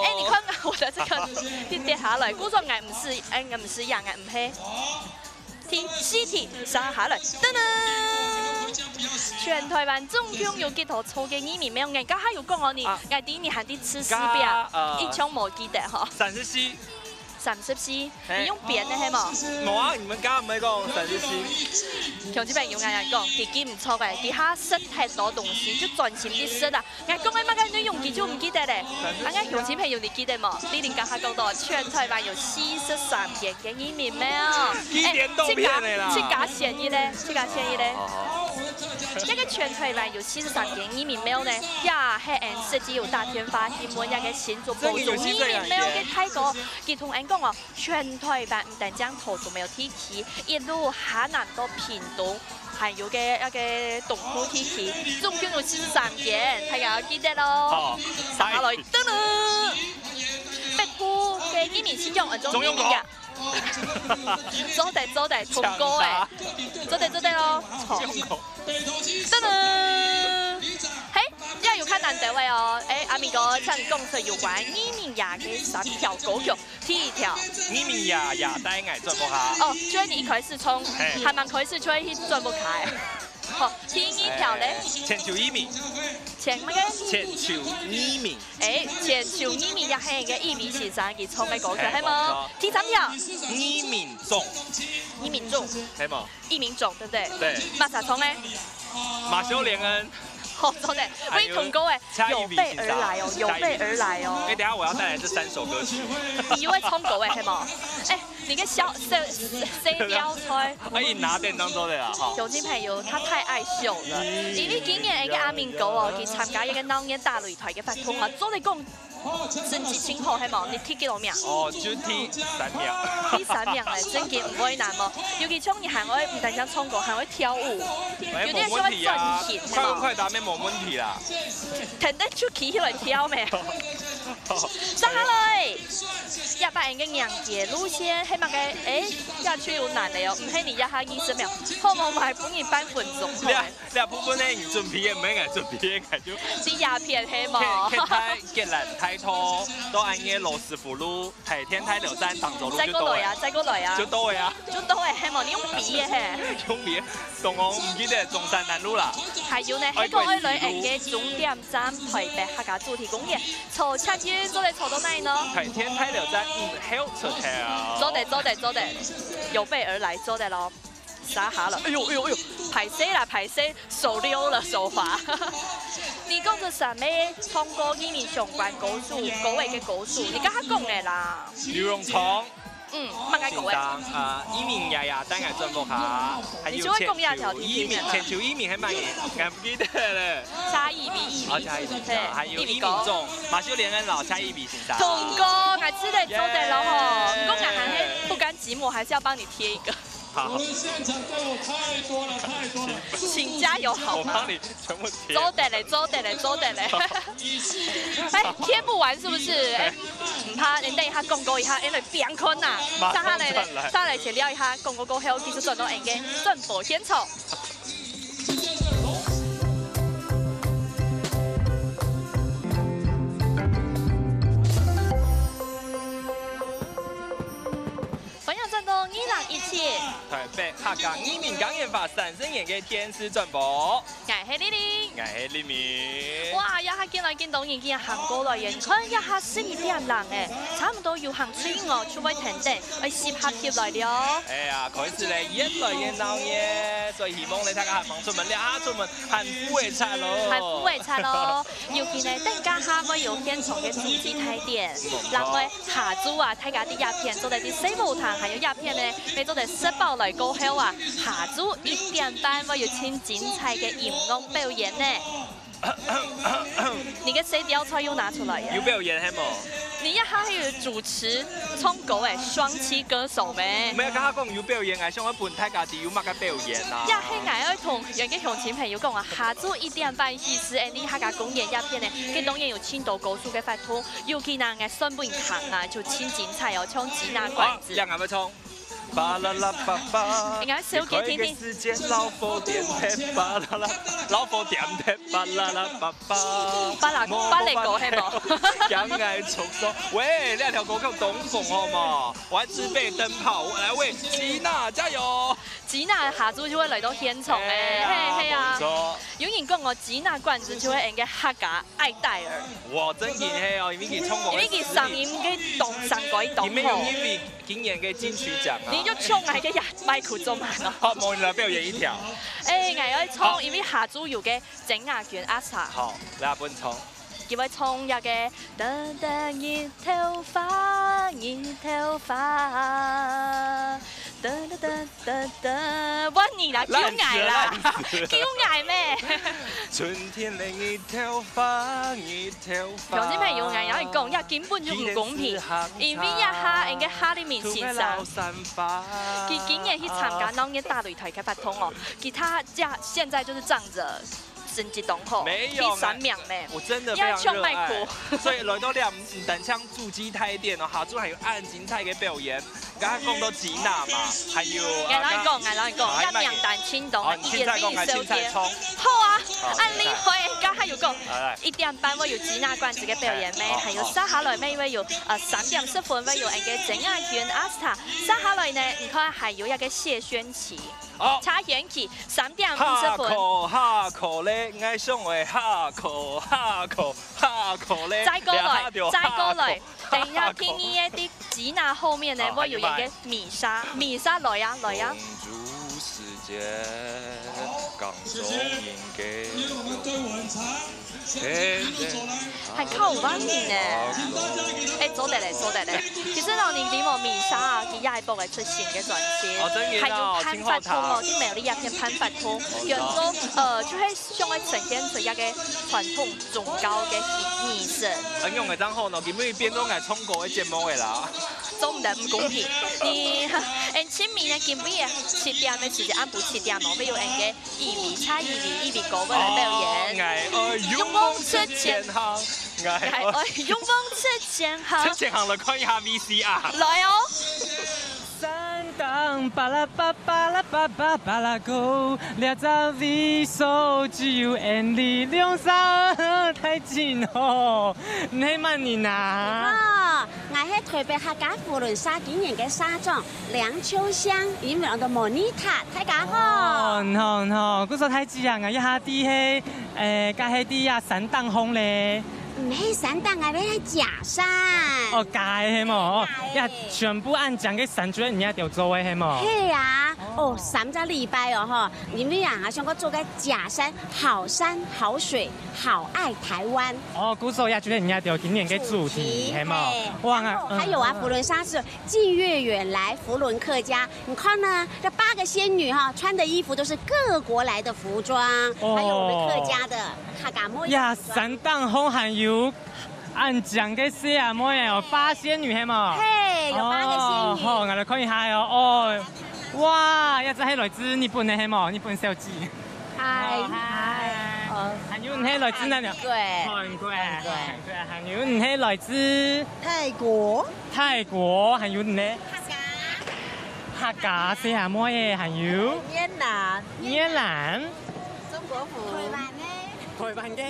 哎，你看我的這個跌跌下來，故所𠊎毋係，哎，𠊎毋係羊，𠊎毋係。第四題，沙下來，噔噔。全台灣總共有幾多座个義民廟？𠊎剛才有講哦，你，啊。𠊎第一年還在試試表，啊，呃，一共無記得吼。三十四。三十四，嘿。你用編个係無？無啊，你們剛剛毋係講三十四？鄉親朋友，𠊎講，佢記毋著个，佢下食忒多東西，就專心去食啊。 𠊎講个麼个內容佢就毋記得咧。啊，𠊎鄉親朋友你記得無？麗玲剛才講到，全台灣有四十三間个義民廟。幾點都變的啦。欸，自家，自家選一个，自家選一个。好，好。這个全台灣有四十三間義民廟呢，也係𠊎實際有打電話去問這个新竹寶中義民廟个大哥，佢同𠊎講哦， 全台灣毋單淨桃竹苗地區，一路下南到屏東，還有个，該个東部地區，總共有四十三間，大家要記得哦。好，接下來，噔噔，北部个義民信仰安中義民呀。中央國。做得，做得，通過欸。強大。做得，做得哦。好。中央國。噔噔，嘿，這有較難得个哦。欸，阿明哥，請你講出有關義民爺个三條歌曲。 第一條。義民爺爺帶𠊎轉屋下。哦，就係你一開始唱，嘿。還吂開始就會去轉屋下欸。好，第二條咧？欸，千秋義民。千麼个？千秋義民。欸，千秋義民也係一个義民先生佢唱个歌曲，嘿，係無？無錯。第三條。義民粽。義民粽。係無？義民粽，對不對？對。麼儕唱个？馬修·連恩。好，做得。還有會通過欸。 有備而來哦，有備而來哦。欸，等一下我要帶來這三首歌曲。你又會唱歌欸，係無？欸，你个小，小，小調菜。啊，一拿便當做得了，哈。鄉親朋友，他太愛秀了，因為今年一个阿明哥哦，佢參加一个鬧熱打擂台个活動啊，做得講成績真好，係無？你第幾多名？哦，就第三名。第三名咧，真个毋會難哦。尤其像你還會，毋單淨唱歌，還會跳舞，欸，有點像轉型，無問題啊，係無？快問快答，無問題啦。 等等就企起來跳咩？接下來，一百人个迎接路線，係麼个？欸，這就有難了哦，毋係你一下二十秒，好無？𠊎還分你半分鐘，好無？這，這部分呢，你準備个，毋係𠊎準備个，𠊎就。你鴉片係無？ketchup、橄欖、大豆，都恁樣老師傅路。 海天台流站、長洲路就到了。再過來啊，再過來啊。就到了啊。就到了，係無？你用比个嘿。用比个，總共毋記得中山南路啦。還有呢，還過愛來𠊎个終點站台北客家主題公園，坐捷運做得坐到哪呢？海天台流站五號出口。做得，做得，做得，有備而來，做得咯。 接下來，哎喲，哎喲，哎喲，歹勢啦，歹勢，手溜了，手滑。你講著啥物唱歌，義民相關歌手，歌仔个歌手，你剛剛講个啦。劉榮聰。嗯，麼个歌仔？先生，啊，義民爺爺帶𠊎轉屋下，還有你就會講這條題目。千秋義民，千秋義民係麼个？𠊎毋記得了。謝依霖，哦，謝依霖，對，還有義民哥。義民粽，馬修·連恩摎謝依霖先生。通過，𠊎知得做得了吼。耶。毋過𠊎還係不甘寂寞，還是要幫你貼一個。 好。我們現場隊伍太多了，太多了。請加油好嗎？我幫你全部貼。做得了，做得了，做得了。欸，貼不完是不是？欸，毋怕，你等一下廣告一下，欸，來，別看吶。馬上轉來。接下來，接下來先尞一下，廣告過後，繼續轉到𠊎个轉播現場。 歡迎轉到二零一七台北客家義民嘉年華三十年个電視轉播。𠊎係麗玲。𠊎係麗明。哇，這下緊來緊多人，緊行過來耶！你看，這下十一點零欸，差毋多遊行隊伍哦，就會跈等，愛集合起來了。哎呀，開始咧，越來越鬧熱，所以希望咧，大家還吂出門，這下出門還赴會掣咯。還赴會掣咯。 尤其呢，等一下會有現場个主題大典，然後下晝啊，大家在這片做得在細舞堂，還有這片呢，愛做得食飽來過後啊，下晝一點半會有盡精彩个音樂表演呢。你个細調菜又拿出來耶！有表演係無？你這下還有主持唱歌欸，雙棲歌手咩？毋係，剛剛講有表演，𠊎想愛分大家知有麼个表演啊。這係𠊎愛同𠊎个鄉親朋友講啊，下晝一點半 意思，欸，你客家公園這片呢，佢當然有盡多歌手个活動，尤其呢，𠊎選分你聽啊，就盡精彩哦，像雞拿管子。好，這樣還要唱。巴啦啦巴巴，應該先給聽聽。時間老火點點，巴啦啦，老火點點，巴啦啦巴巴。巴拉，巴拉歌係無？講愛唱歌，喂，這條歌曲當紅好無？我還自備燈泡，我來為雞拿加油。吉娜下晝就會來到現場欸，係，係啊。無錯。有人講哦，吉娜罐子就係𠊎个客家愛戴爾。哇，真个係哦，因為佢唱歌个實力。因為佢聲音个當，聲歌當好。佢沒有因為今年个金曲獎啊。你就唱𠊎个呀，麥克做麼个？好，無你來表演一條。欸，𠊎愛唱，好。因為下晝有个曾雅君阿莎。好，來，分你唱。 佢會唱這个，噔噔日頭花，日頭花，噔噔噔噔噔，換你啦，救𠊎啦，救𠊎咩？春天的日頭花，日頭花。鄉親朋友，𠊎摎你講，這根本就毋公平，因為這下𠊎个哈利明先生，佢今年去參加鬧熱大擂台个活動哦，佢他這現在就是仗著 成績當好，沒有，第三名呢。我真的非常熱愛。你愛唱麥克。所以來到這，毋單淨主題大典哦，下晝還有恁精彩个表演。剛剛講到吉娜嘛，還有，𠊎摎你講，𠊎摎你講，啊，這名單盡長，啊，你凊彩講，一點零一小點。還凊彩唱。好啊，好，恁厲害，剛剛有講，來，來。一點半會有吉娜罐子个表演咩？好，還有接下來咩？會有，呃，三點十分會有𠊎个曾雅君阿莎。接下來呢，你看還有一個謝軒琪。 哦。謝軒琪，三點五十分。下課，下課咧，𠊎想愛下課，下課，下課咧。再過來，再過來。等一下，第二个的吉娜後面呢，會有一個米莎，米莎來呀，來呀。還較有畫面呢。欸，做得咧，做得咧。其實老人lính無米莎啊，佢也係幫𠊎出新个專輯，哦，真个哦，還有潘發通哦，真好聽。在苗栗這片潘發通，原作，呃，就係想愛呈現出一個傳統宗教个儀式。恁樣个正好呢，今晡日變做𠊎唱歌个節目个啦。做毋得，毋公平。你，欸，清明呢，今晡日七點个時間，暗晡七點哦，會有𠊎个 一位，蔡一位，一位歌會來表演。哦，𠊎愛勇往直前行，𠊎愛勇往直前行。直前行來看一下V C R。來哦。山頂巴拉巴巴拉巴巴巴拉歌，這隻位所只有𠊎俚兩儕太近吼，你係麼人啊？哦，𠊎係台北客家扶輪社今年个社長梁秋香，英文叫做Monita，大家好。哦，你好，你好，故所太 知啊，𠊎一下知係，欸，該係知啊，山頂項咧。毋係山頂啊，係假山。哦，假个係無？哦，假个。呀，全部恁靚个山就係你兜做个係無？係啊，哦，三隻禮拜哦，吼，因為啊，想講做個假山，好山好水，好愛台灣。哦，故所呀，就係你兜今年个主題，主題，係無？係。哇，然後還有啊，嗯。扶輪社是近月遠來扶輪客家， 你看呢，這八個仙女哈，穿的衣服都是各國來的服裝，哦。還有我們客家的客家妹。呀，山頂項還有恁靚个細阿妹哦，八仙女係無？嘿，有八個仙女。哦，好，𠊎來看一下哦。哦，哇，這隻係來自日本个係無？日本小姐。嗨，哦，嗨。哦。還有你係來自哪裡？韓國。韓國。韓國。韓國，還有你係來自？泰國。 泰國，還有呢？客家。客家細阿妹仔，還有？越南。越南。中國服。台灣个。台灣个。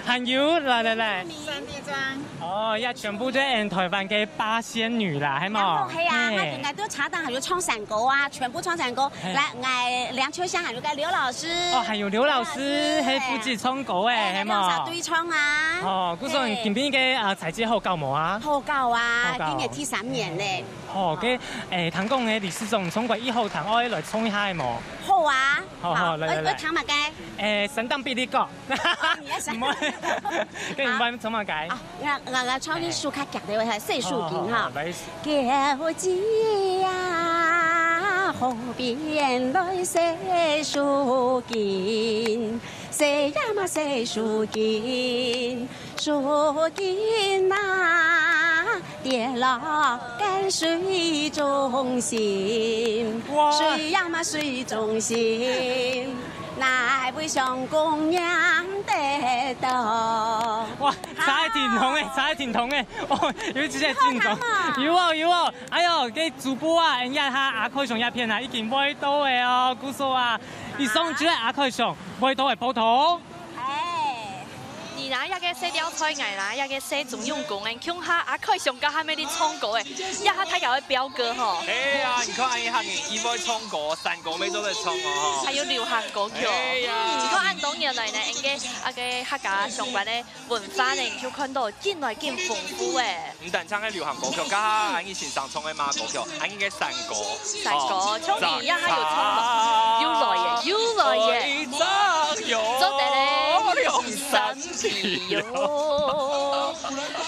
還有，來，來，來。山地裝。哦，這全部都係台灣个八仙女啦，係無？然後，係啊，嘿。那應該都查到，還有唱山歌啊，全部唱山歌。嘿。來，𠊎梁秋香，還有個劉老師。哦，還有劉老師，劉老師，係負責唱歌个，嘿。係無？兩儕對唱啊。哦，故所，嘿。今晡日个，呃， 彩姐好搞無啊？好搞啊，好搞。今年第三年咧。好，該，欸，聽講个理事長唱歌已好聽，愛來唱一下無？好啊。好，好，好，來，來，來。愛，愛聽麼个？欸，山頂嗶哩歌。哦，你愛山頂。毋會，該你愛唱麼个？啊，𠊎，𠊎，𠊎唱一首較遽个，細手巾哈。好，好，好，來一首。 哇！哇，差一點通欸，差一點通欸。哦，有一隻緊張。好聽嗎？有哦，有哦。哎喲，該主播啊，𠊎這下阿凱上這片啊，已經買到欸哦，故所啊，以上就係阿凱上買到个報導。 哎，你那這个細調菜，𠊎啦，這个細中用功，𠊎共下阿開上家還沒得唱歌誒，這下大家會飆歌吼。哎呀，你看恁樣客人，佢會唱歌，山歌乜做得唱哦吼。還有流行歌曲。哎呀，你看恁多年來呢，𠊎个啊个客家相關个文化呢，你就看到緊來緊豐富誒。毋單淨係流行歌曲，加下恁樣先生唱个嘛歌曲，恁樣个山歌。山歌，哦像你一樣，還有唱歌，又來耶，又來耶。 做得嘞。兩三題哦。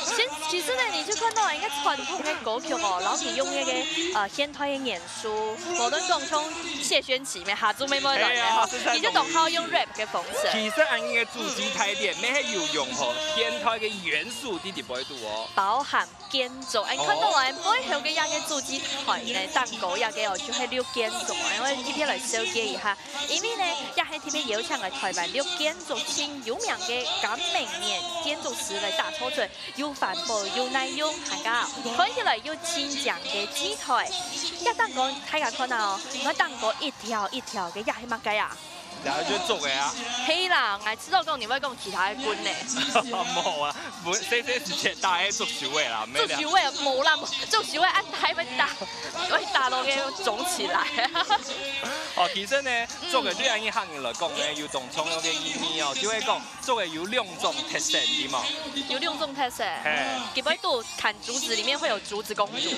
其其實呢，你就看到一个傳統个歌曲哦，然後你用那个呃現代个元素，無論講像謝軒齊咩，下晝妹妹來咩吼，哎呀，是在你就當好用 rap 个方式。其實恁樣个主題大典，乜係有用吼現代个元素在裡背肚哦。包含建築，哎，看到我背後个這个主題台呢，頂高這个哦，就係綠建築，因為一片來紹介一下。 因為呢，也係特別邀請个台灣綠建築盡有名个甘明年建築師來打造出又環保又耐用，還加看起來又清淨个主題。這頂高大家看啊哦，你看頂高一條一條个，這係麼个啊？然後就竹仔啊。係啦，𠊎知道講你會講其他个棍呢。無啊，無，細細時節打个竹修仔啦，竹修仔無啦，竹修仔恁大會打，會打到个腫起來。哦，其實呢， 竹仔對𠊎等客人來講呢，有當重要个意義哦，就係講竹仔有兩種特色，對無？有兩種特色。嘿。佢會讀砍竹子，裡面會有竹子公主。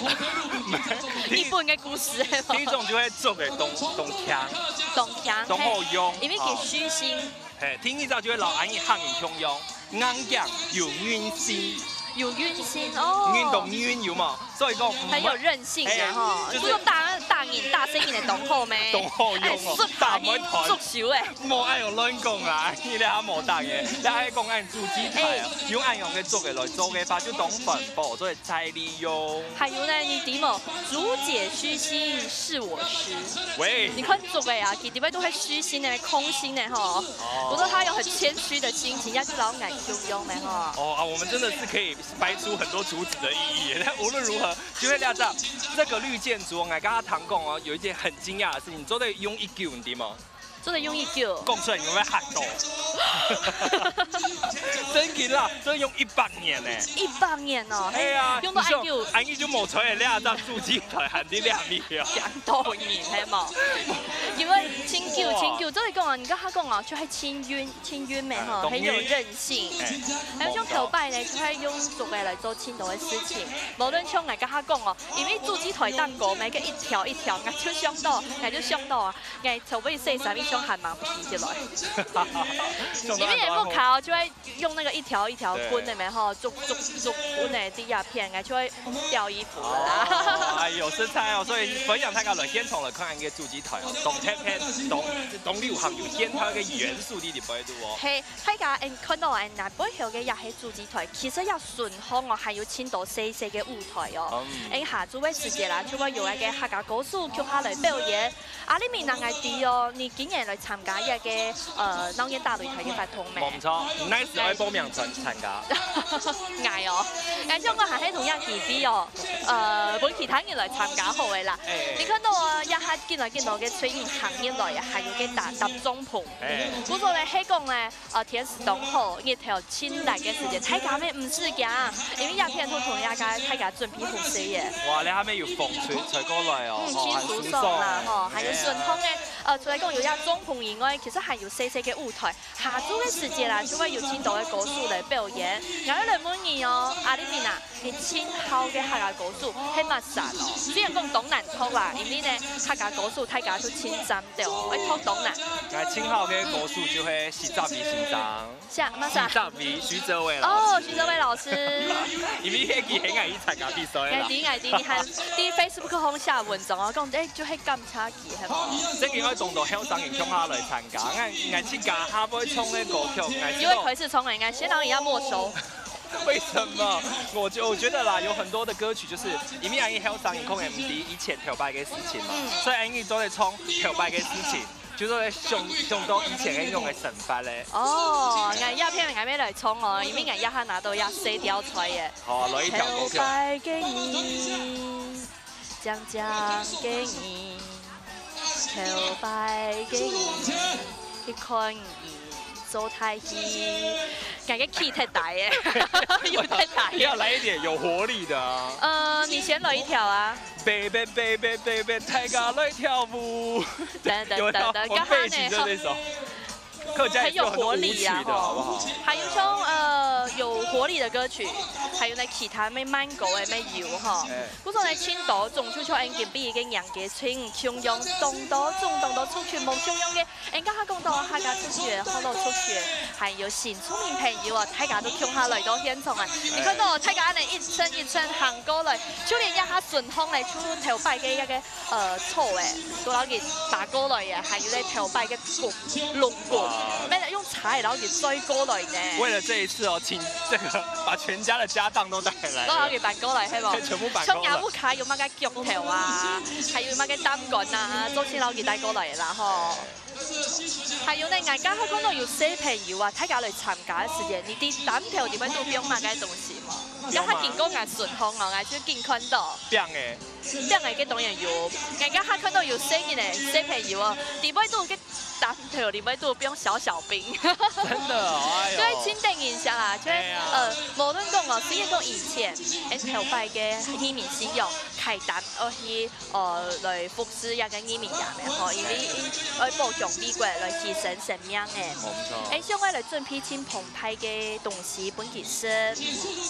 日本个故事。第一種就係竹仔當當強，當強，當好用，因為佢虛心。嘿，第二種就係摎𠊎等客人共樣，硬頸有韌性。有韌性哦。韌當韌有無？ 所以講，很有韌性的吼，哎，就是不用大大音大聲音的懂後咩？懂後用哦，哎，打毋會斷。竹修仔。莫愛用亂講啊，你這下無打个，你還講恁主題台啊，哎。用恁樣个竹仔來做个話，就當環保，做得再利用。還有呢，你知無？竹節虛心是我師。喂。你看竹仔啊，佢裡背都會虛心的、空心的吼。哦。不過他有很謙虛的心情，要去老奶修用的吼。哦啊，我們真的是可以 掰出很多竹子的意義。但無論如何，就係這隻，這個綠建築，𠊎剛剛聽講哦，有一件很驚訝的事情，做得用已久，你知無？做得用已久。講出來你會不會嚇到？真的啦，做得用一百年呢。一百年哦，哎呀，用到恁久。你想，恁久就無出來，這隻主題台還在這位哦。幾多年，係無？因為真久，哇。真久，所以講啊，你跟他講啊，就還真運，真運咩吼，嗯，很有韌性。 性。哎，還有像頭擺呢，就會用竹仔來做盡多个事情。無論像𠊎剛剛講哦，因為主題台頂高咩，該一條一條，𠊎就想到，𠊎就想到啊，𠊎頭擺洗衫，一雙還蠻皮起來。因為你木烤就會用那個一條一條棍的咩吼，竹竹竹棍的第二片，𠊎就會吊衣服了啦。哦，哎喲，實在哦，所以分享大家來現場來看一個主題台哦，當特別，當當流行，有現代个元素在裡背肚哦。嘿， 大家，嗯，看到𠊎等背後个這係主題台，其實這脣項哦，還有盡多細細个舞台哦。嗯。𠊎等下晝个時節啦，就會有該个客家歌手共下來表演。啊，你明仔載知哦，你今年來參加這個，呃，鬧熱大擂台个活動咩？無錯，你哪時愛報名參參加？𠊎哦，𠊎想講還係同樣機會哦，呃，分其他人來參加好个啦。哎。你看到哦，這下緊來緊多个炊煙行業來啊，還有个搭搭帳篷。哎。不過呢，係講呢， 呃，天時當好，日頭盡烈个時節，大家乜毋使驚，因為這片都同大家大家準備好勢耶。哇，你還沒有風吹吹過來哦，嗯，吼，很舒爽啦，很舒爽。吼，還有順風个，呃，除了講有這帳篷以外，其實還有細細个舞台，下晝个時節啦，就會有盡多个歌手來表演。𠊎愛來問你哦，阿里米娜，你盡好个客家歌手係麼儕哦？雖然講當難擇啦，因為呢，客家歌手大家都盡讚哦，愛擇當難。𠊎盡好个歌手就係徐澤偉先生。 像，麼儕？徐澤偉，徐澤偉老師。哦，徐澤偉老師。因為該期𠊎去參加比賽啦。𠊎知，𠊎知，你還在Facebook項寫文章哦，講，哎，就係感謝佢，係無？這個愛當多後生人共下來參加，𠊎，𠊎自家較會唱个歌曲，𠊎又會開始唱了，應該先讓人家沒收。為什麼？我覺，我覺得啦，有很多的歌曲就是因為𠊎等後生人可能毋知以前頭擺个事情嘛，嗯。所以𠊎等做得唱頭擺个事情。 就係想，想到以前个那種个生活咧。哦，𠊎這片𠊎乜來唱哦，因為𠊎這下拿到這細調菜耶。好啊，來一條歌曲。頭擺个人，靚靚个人，頭擺个人，去看人做大戲。感觉气太大耶，有太大耶。要来一点有活力的啊。呃，你先来一条啊。Baby baby baby，大家来跳舞。等等等等，有要放背景就那首。客家也是有很多舞曲的，好不好？还有像呃有活力的歌曲，还有那其他咩慢歌的咩有哈。哎。故所呢，青岛中秋就像今晡日个年个情形，当多种当多族群，无共样个。人家还讲到客家族群、河洛族群，还有新住民朋友啊，大家都共下来到现场啊。你看到大家恁样一层一层行过来，就连一下顺风嘞，就头摆个一个 呃，草欸，都摎佢打过来耶，还有咧头擺个鼓，龙鼓，哇。咩用柴摎佢追过来呢。为了这一次哦，请这个把全家的家当都带来了。都摎佢搬过来，系无？对，全部搬过来。像若屋下有么个脚头啊，还有么个担竿啊，都先摎佢带过来啦吼。还有呢，大家还看到有小朋友啊，大家来参加个时间，你知担头里面都放么个东西无？有吗？然后经过俺顺风哦，俺就紧看到。放欸。 这样个当然有，人家还看到有生日呢，小朋友哦，里背都个担头，里背都放小小兵。真的哦，哎呦。就会亲等一下啦，就会，哎呀。呃，无论讲哦，虽然讲以前，哎，头摆个移民需要开单，而去，呃，来服侍那个移民家们吼，因为，哎。因为保障美国来牺牲生命哎。没错。哎，像我来准备亲朋 派个东西分佢食。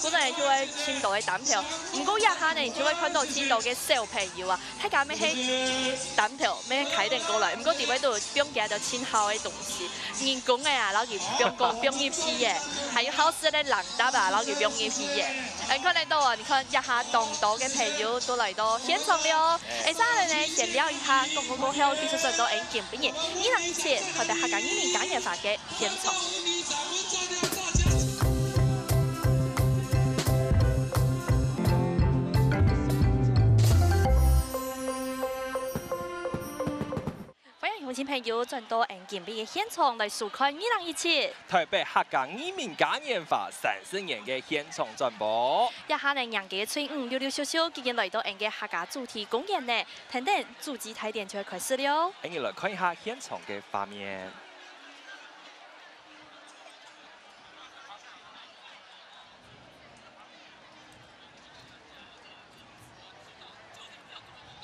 本來就會盡多个擔頭，毋過這下呢，你就會看到盡多个小朋友啊，大家乜係擔頭，乜開等過來，毋過裡背都放幾多盡好个東西，人工个啊，摎佢放過放入去耶，還有好食个零嗒啊，摎佢放入去耶。你看得到啊，你看這下當多个朋友都來到現場了哦。誒，接下來呢，先尞一下，廣告過後，繼續轉到𠊎今晡日二零一七台北客家移民嘉年華个 現場。歡迎鄉親朋友轉到𠊎今晡日个現場來收看二零一七台北客家移民嘉年華三十年个現場轉播。這下呢，年假个隊伍溜溜咻咻，已經來到𠊎个客家主題公園呢。 等等，祖祭大典就會開始了。𠊎俚來看一下現場个畫面。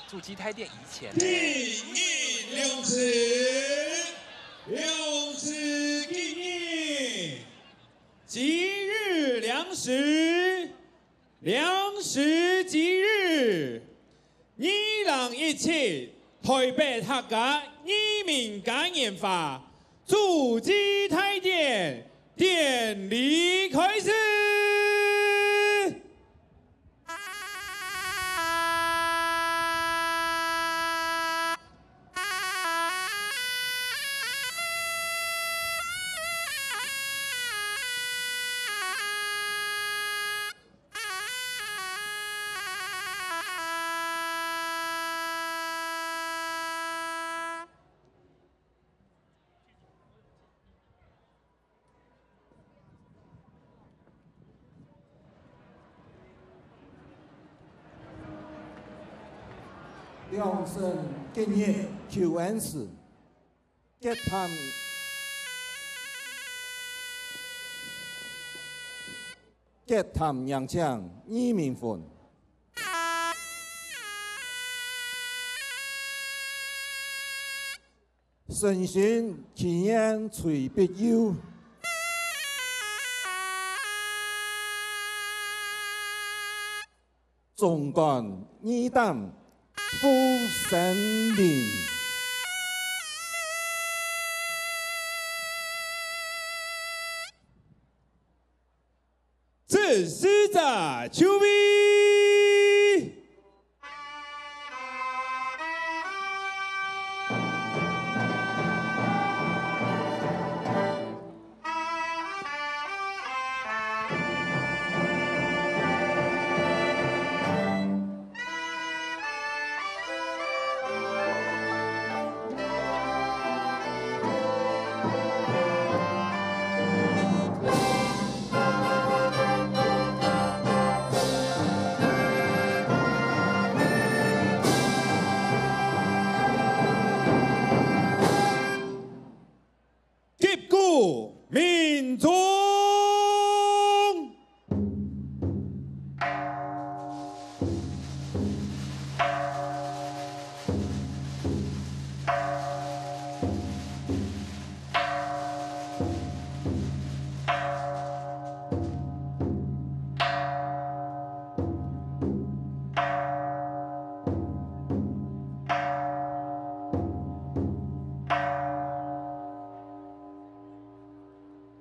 祖祭大典以前呢，第一良辰，良辰吉日，吉日良時， 良時吉日，二零一七台北客家移民嘉年華祖祭大典典禮開始。良辰吉日求恩賜，結攤，結攤迎請移民魂。 誠心祈願垂庇佑，忠肝義膽護生靈。 主事者就位。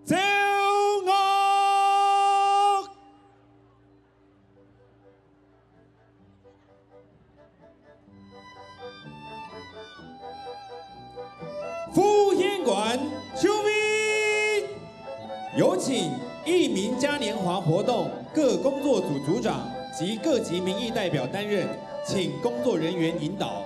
奏樂。 副县官就位。有请义民嘉年华活动各工作组组长及各级民意代表担任，请工作人员引导。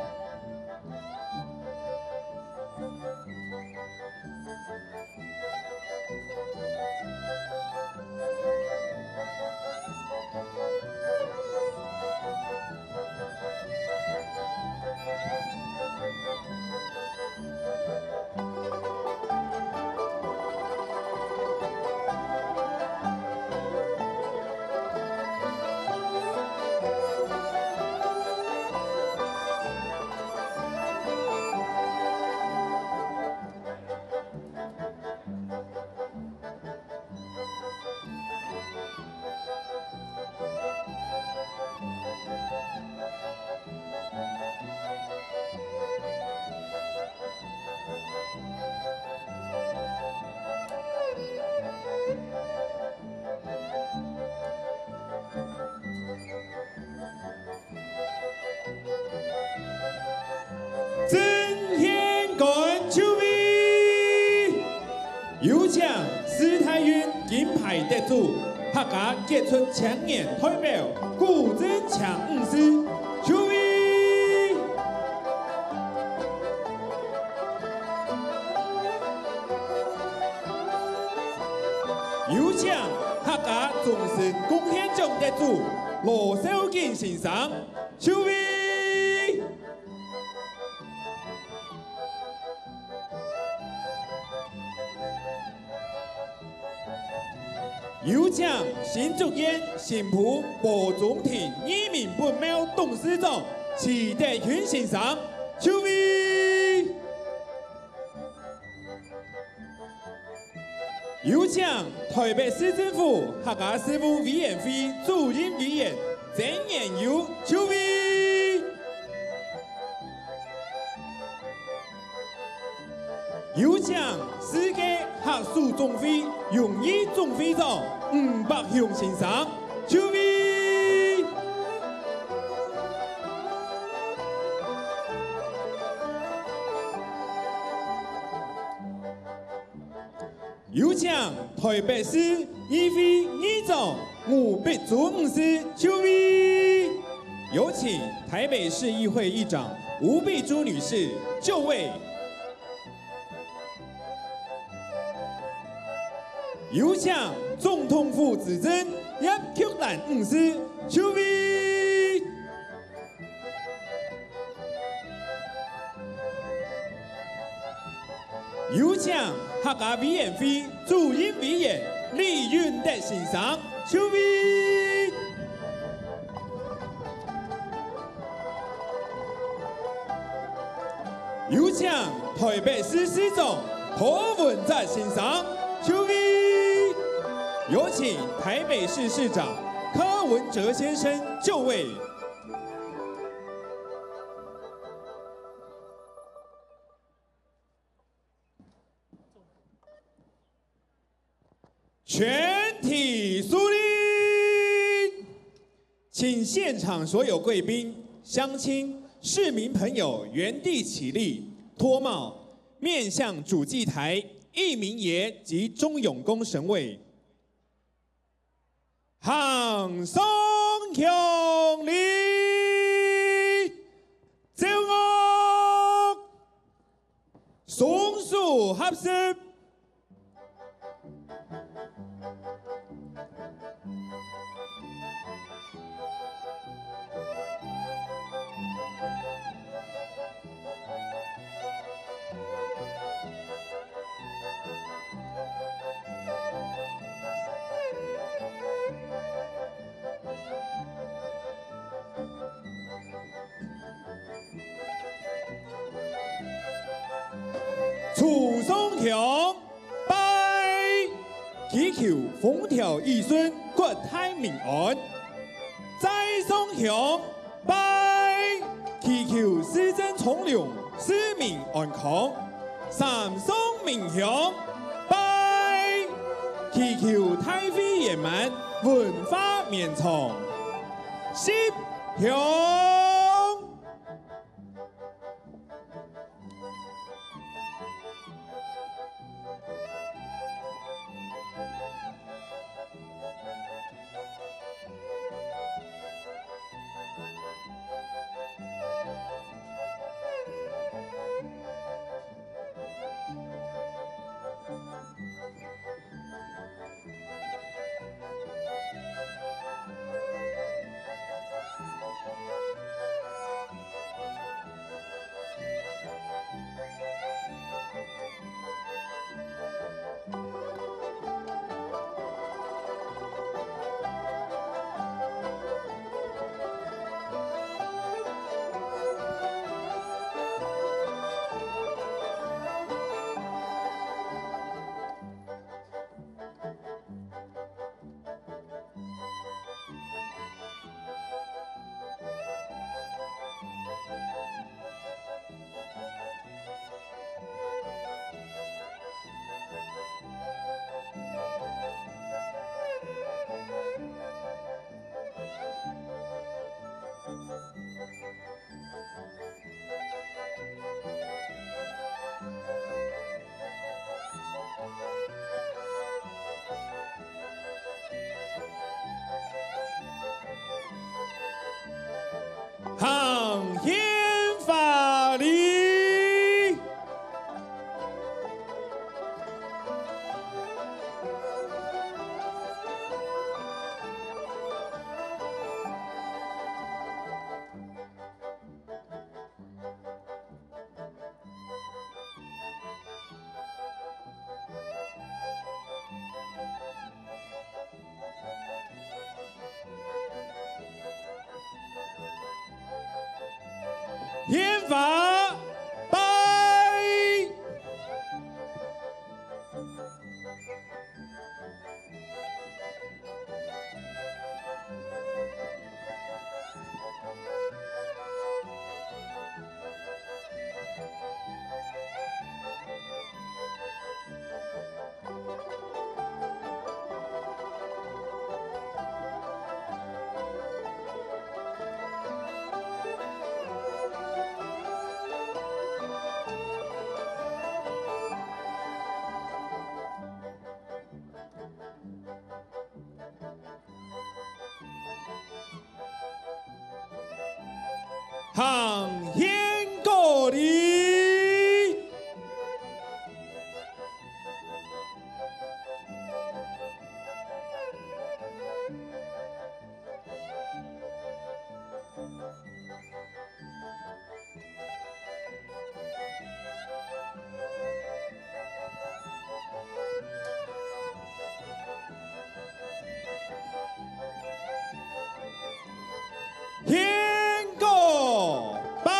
曾县官就位。有请世大运金牌得主、客家傑出青年代表古鎮強女士就位。 有请客家终身贡献奖得主羅少錦先生就位。有请新竹县新埔埔中庭义民本廟董事长徐德興先生就位。 有请台北市政府客家事務委员会主任委员曾延佑就位。有请世界客属总会荣誉总会长吴伯雄先生就位。 有请台北市议会议长吴碧珠女士就位。有请台北市议会议长吴碧珠女士就位。有请总统府资政叶菊蘭女士就位。 有请客家委员会主任委员李允德先生就位。有请台北市市长柯文哲先生就位。有请台北市市长柯文哲先生就位。 全体肃立，请现场所有贵宾、乡亲、市民朋友原地起立，脱帽，面向主祭台、义民爷及忠勇宫神位。 行上向礼，奏樂，双手合十。初上香，拜，祈求風調雨順，國泰民安。再上香，拜，祈求市政從容，市民安康。三上明香，拜，祈求大會圓滿，文化綿長。十香。 行獻花禮。 獻花，拜！ 行獻果禮。 獻果，拜！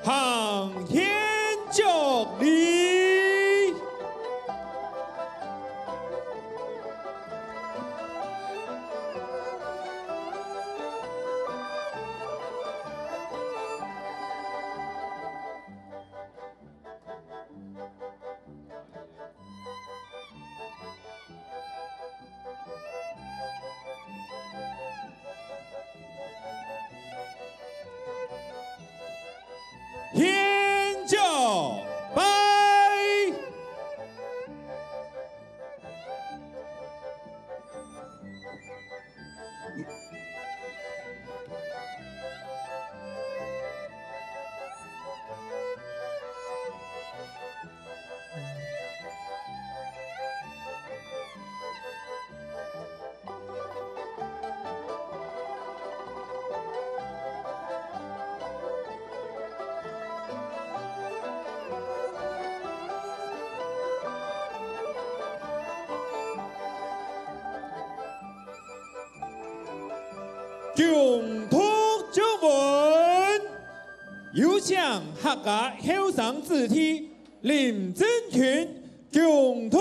行獻祝禮。有請客家後生子弟林振群恭讀。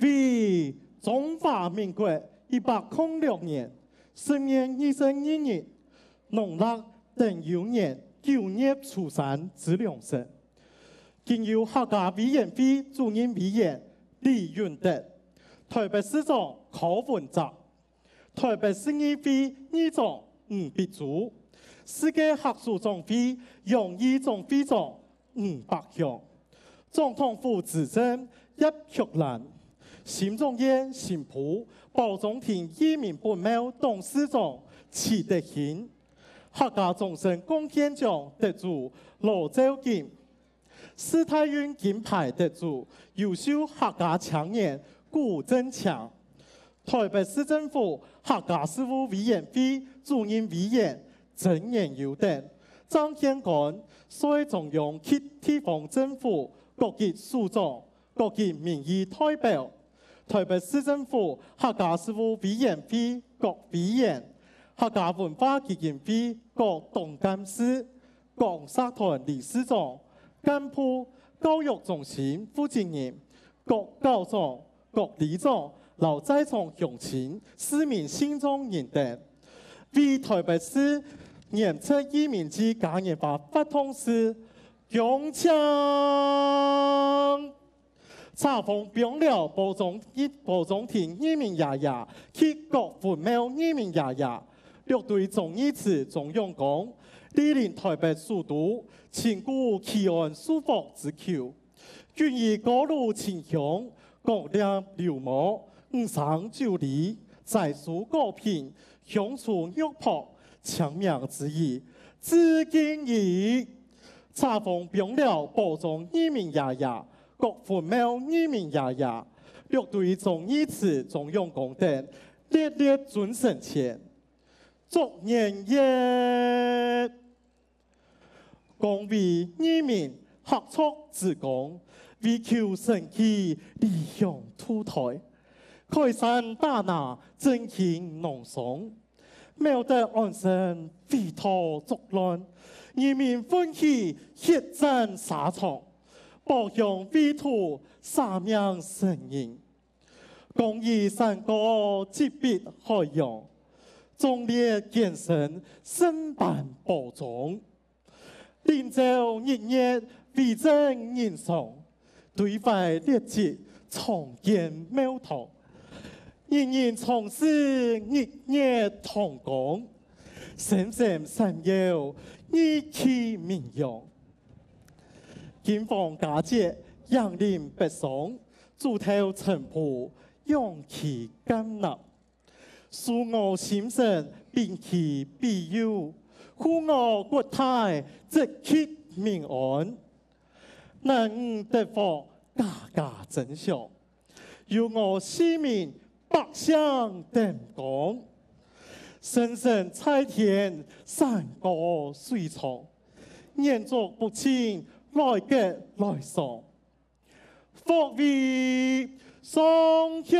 為中華民國一百空六年十月二十二日，農曆丁酉年九月初三之良辰，經由客家委員會主任委員李允德、台北市長柯文哲、 台北市議會議長吳必珠、世界客屬總會榮譽總會長吳百祥、總統府資深葉菊蘭、行政院新婦、包中庭義民本廟董事長徐德興、客家終身貢獻獎得主羅肇錦、 世大運金牌得主、優秀客家青年古振強、台北市政府客家事務委員會主任委員曾延佑等，張縣官、率中央及地方政府各級首長、各級民意代表、台北市政府客家事務委員會各委員、客家文化基金會各董監事、 各社團理事長、幹部、教育中心負責人、各校長、各里長，摎在場鄉親、市民、信眾人等，為台北市原汁義民祭嘉年華發動誓，恭請！ 茶封放尞包中，包中庭義民爺爺及各分廟義民爺爺，六堆忠義祠忠勇公，蒞臨台北首都，陳古祈安賜福之求。君以高爐清香，各粒流毛，五牲九禮，齋蔬果品，香燭玉璞，清明之意，致敬矣！ 茶封放尞包中義民爺爺、各分廟義民爺爺、六堆忠義祠忠勇公等，列列尊神前，祝願也！光輝義民，合作之光，為求神奇，理想渡台，開山打林，振興農桑。 廟德安身，為道作亂，人民奮起，血戰沙場，保鄉衛土，捨命成仁。公義山歌，直逼海洋，壯烈艱辛，身伴保中。 林朝日月，威震人上，堆懷烈志，創建廟堂。人人長賜日月同光，聲聲閃耀，義氣名揚。金黃佳節，迎林北上，枝頭菖蒲，揚旗銜鈉。 賜我心神，屏氣庇佑，護我國泰，澤及民安。男女得福，家家增祥。佑我四民，百姓登光。神神在天，山歌水唱。遠足不盡，來吉來爽。 福慧雙香。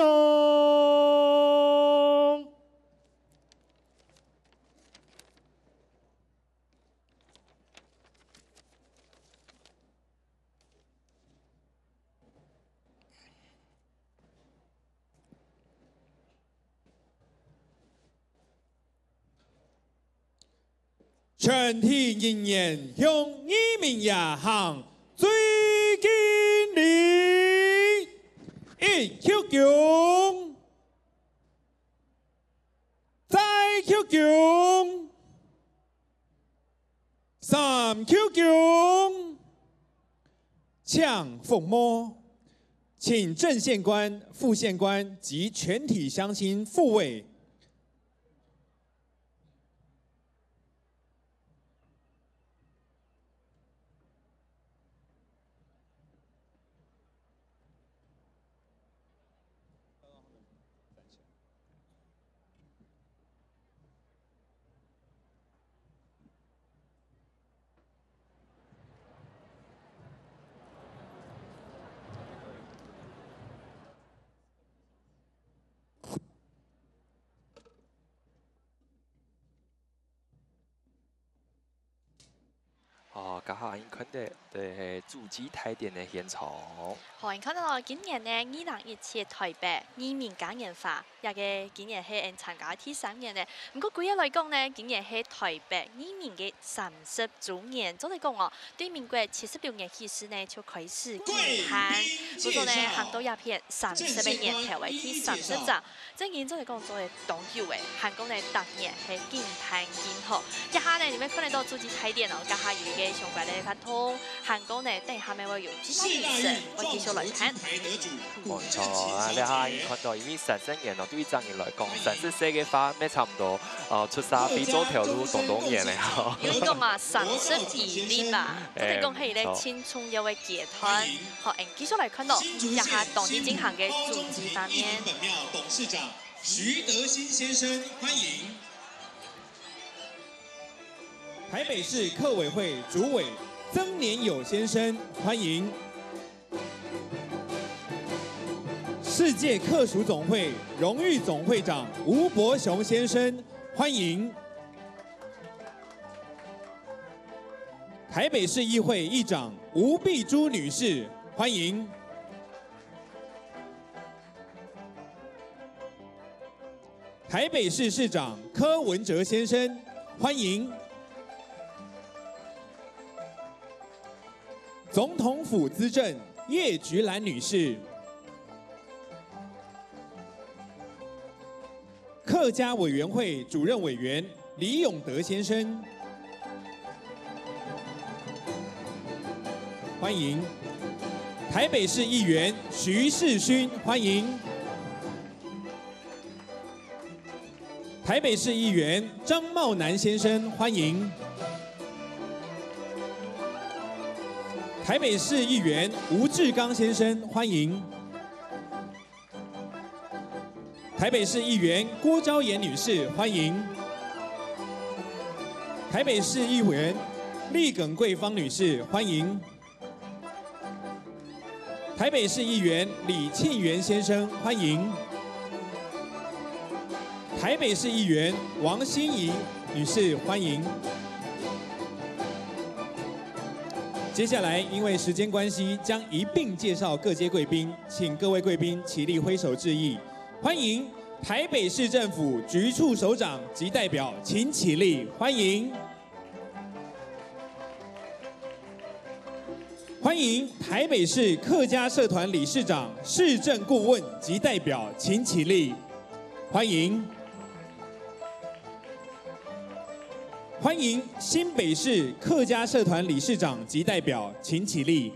全體人員向義民爺行最敬禮，一鞠躬，再鞠躬，三鞠躬，請服務。請正縣官、副縣官及全體鄉親復位。這下你看到个係主祭大典个現場。好，你看到今年呢，二零一七台北義民嘉年華，這个今年係𠊎參加第三年呢。毋過歸個來講呢，今年係台北義民个三十週年。做得講哦，對民國七十六年起始呢，就開始舉辦，故所呢，行到這片三十个年頭个第三十站。 正經做得講做得當久誒，還講呢逐年係緊辦緊好。這下呢，你們看得到主祭大典哦，這下有一個相關个活動，還講呢，等下面會有其他儀式，會繼續來看。無錯啊，這下已經看到，因為三十年咯，對於一張人來講，三十歲个話，乜差不多，呃，出社會做頭路當多年了吼。有一個嘛，三十而立啊，做得講係一個青春有个階段。好，誒，繼續來看到，這下當地進行个主祭方面。 董事長徐德興先生，歡迎。台北市客委會主委曾年友先生，歡迎。世界客屬總會榮譽總會長吳伯雄先生，歡迎。台北市議會議長吳碧珠女士，歡迎。 台北市市長柯文哲先生，歡迎。總統府資政葉菊蘭女士，客家委員會主任委員李永德先生，歡迎。台北市議員徐世勳，歡迎。 台北市議員張茂南先生，歡迎。台北市議員吳志剛先生，歡迎。台北市議員郭昭言女士，歡迎。台北市議員立耿桂芳女士，歡迎。 台北市議員李沁源先生，歡迎。台北市議員王心怡女士，歡迎。接下來，因為時間關係，將一併介紹各階貴賓，請各位貴賓起立揮手致意。歡迎台北市政府局處首長及代表，請起立，歡迎。 歡迎台北市客家社團理事長、市政顧問及代表，請起立。歡迎。歡迎新北市客家社團理事長及代表，請起立。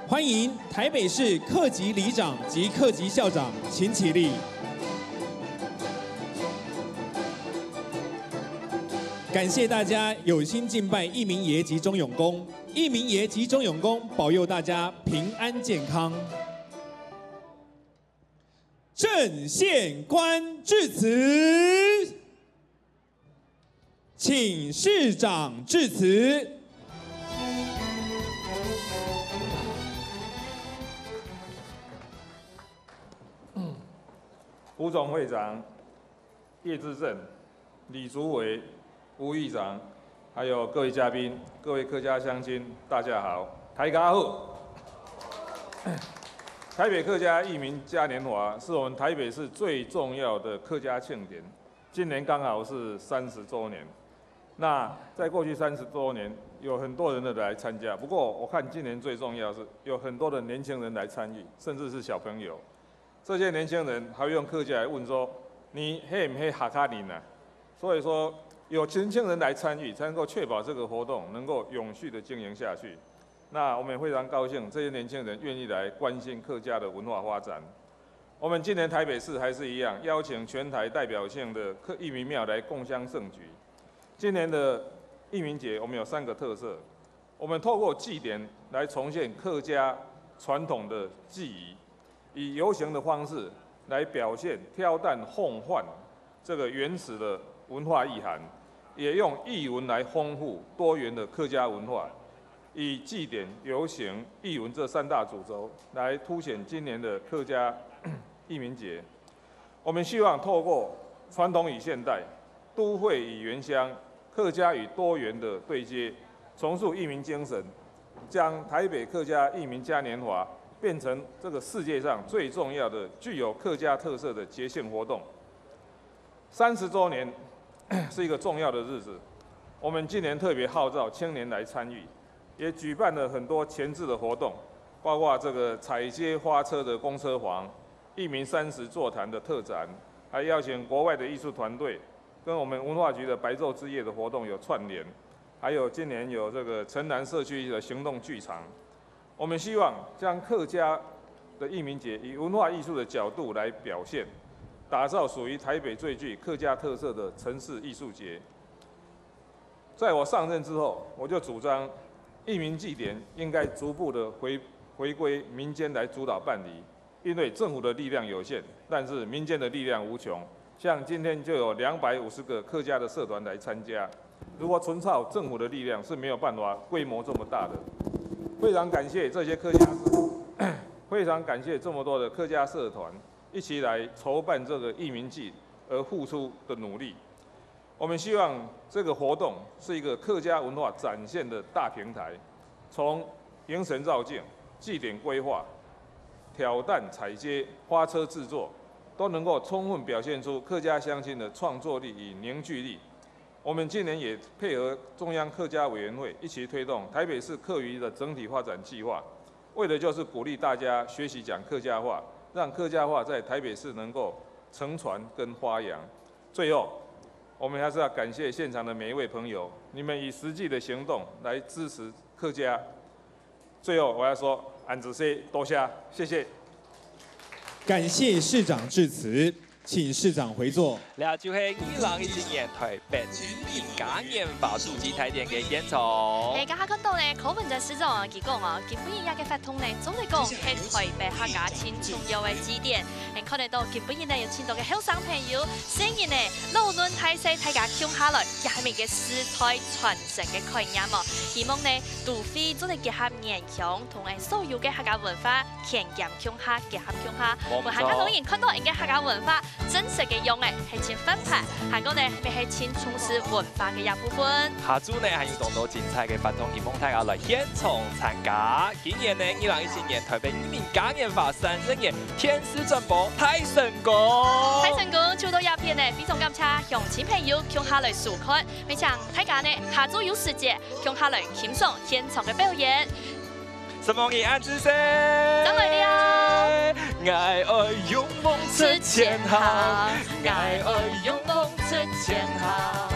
歡迎台北市客籍里長及客籍校長，請起立。感謝大家有心敬拜義民爺及忠勇公，義民爺及忠勇公保佑大家平安健康。鎮縣官致詞。 請市長致詞。吳總會長、葉資政、李主委、吳議長，還有各位嘉賓、各位客家鄉親，大家好，大家好。台北客家義民嘉年華是我們台北市最重要的客家慶典， 今年剛好是三十週年。那在過去三十週年，有很多人的來參加，不過我看今年最重要是有很多的年輕人來參與，甚至是小朋友。這些年輕人還會用客家來問說：「你係毋係客家人啊？」所以說，有年輕人來參與，才能夠確保這個活動能夠永續的經營下去。那我們也非常高興，這些年輕人願意來關心客家的文化發展。 我們今年台北市還是一樣，邀請全台代表性的客義民廟來共襄盛舉。今年的義民節，我們有三個特色，我們透過祭典來重現客家傳統的祭儀，以遊行的方式來表現挑擔奉還這個原始的文化意涵，也用藝文來豐富多元的客家文化，以祭典、遊行、藝文這三大主軸來凸顯今年的客家義民節。我們希望透過傳統與現代、都會與原鄉、客家與多元的對接，重塑义民精神，将台北客家义民嘉年华变成这个世界上最重要的、具有客家特色的节庆活动。三十周年是一个重要的日子，我们今年特别号召青年来参与，也举办了很多前置的活动，包括这个踩街花车的公车房、义民三十座谈的特展，还邀请国外的艺术团队，跟我们文化局的白昼之夜的活动有串联，还有今年有这个城南社区的行动剧场。我们希望将客家的义民节以文化艺术的角度来表现，打造属于台北最具客家特色的城市艺术节。在我上任之后，我就主张义民祭典应该逐步的回回归民间来主导办理，因为政府的力量有限，但是民间的力量无穷。像今天就有两百五十个客家的社团来参加，如果纯靠政府的力量是没有办法规模这么大的。非常感谢这些客家社，非常感谢这么多的客家社团一起来筹办这个义民祭而付出的努力。我们希望这个活动是一个客家文化展现的大平台，从迎神绕境、祭典规划、挑担踩街、花车制作，都能够充分表现出客家乡亲的创作力与凝聚力。我们今年也配合中央客家委员会一起推动台北市客语的整体发展计划，为的就是鼓励大家学习讲客家话，让客家话在台北市能够承传跟发扬。最后，我们还是要感谢现场的每一位朋友，你们以实际的行动来支持客家。最后，我要说，恁仔細，多谢，谢谢。感谢市长致辞，请市长回座。這就係二零一七年台北義民嘉年華主題慶典个現場。係，這下看到呢，柯文哲市長啊，佢講哦，今晡日這个活動呢，做得講係台北客家盡重要个祭典。你看得到今晡日呢，有盡多个後生朋友、細人呢，老嫩大細，大家共下來，也係一个世代傳承个概念哦。希望呢，都會做得結合原鄉同𠊎所有个客家文化，牽 共下，結合共下，分客家老人看到𠊎个客家文化真實个樣仔，係盡活潑，還過呢，乜係盡重視文化个一部分。下晝呢還有當多精彩个活動，希望大家來現場參加。今年呢，二零一七年台北義民嘉年華三十年電視轉播大成功。大成功，就到這片呢，非常感謝鄉親朋友共下來收看，也請大家呢下晝有時間共下來欣賞現場个表演。 承蒙你恁仔細。正來尞。 𠊎愛勇往直前行，𠊎愛勇往直前行。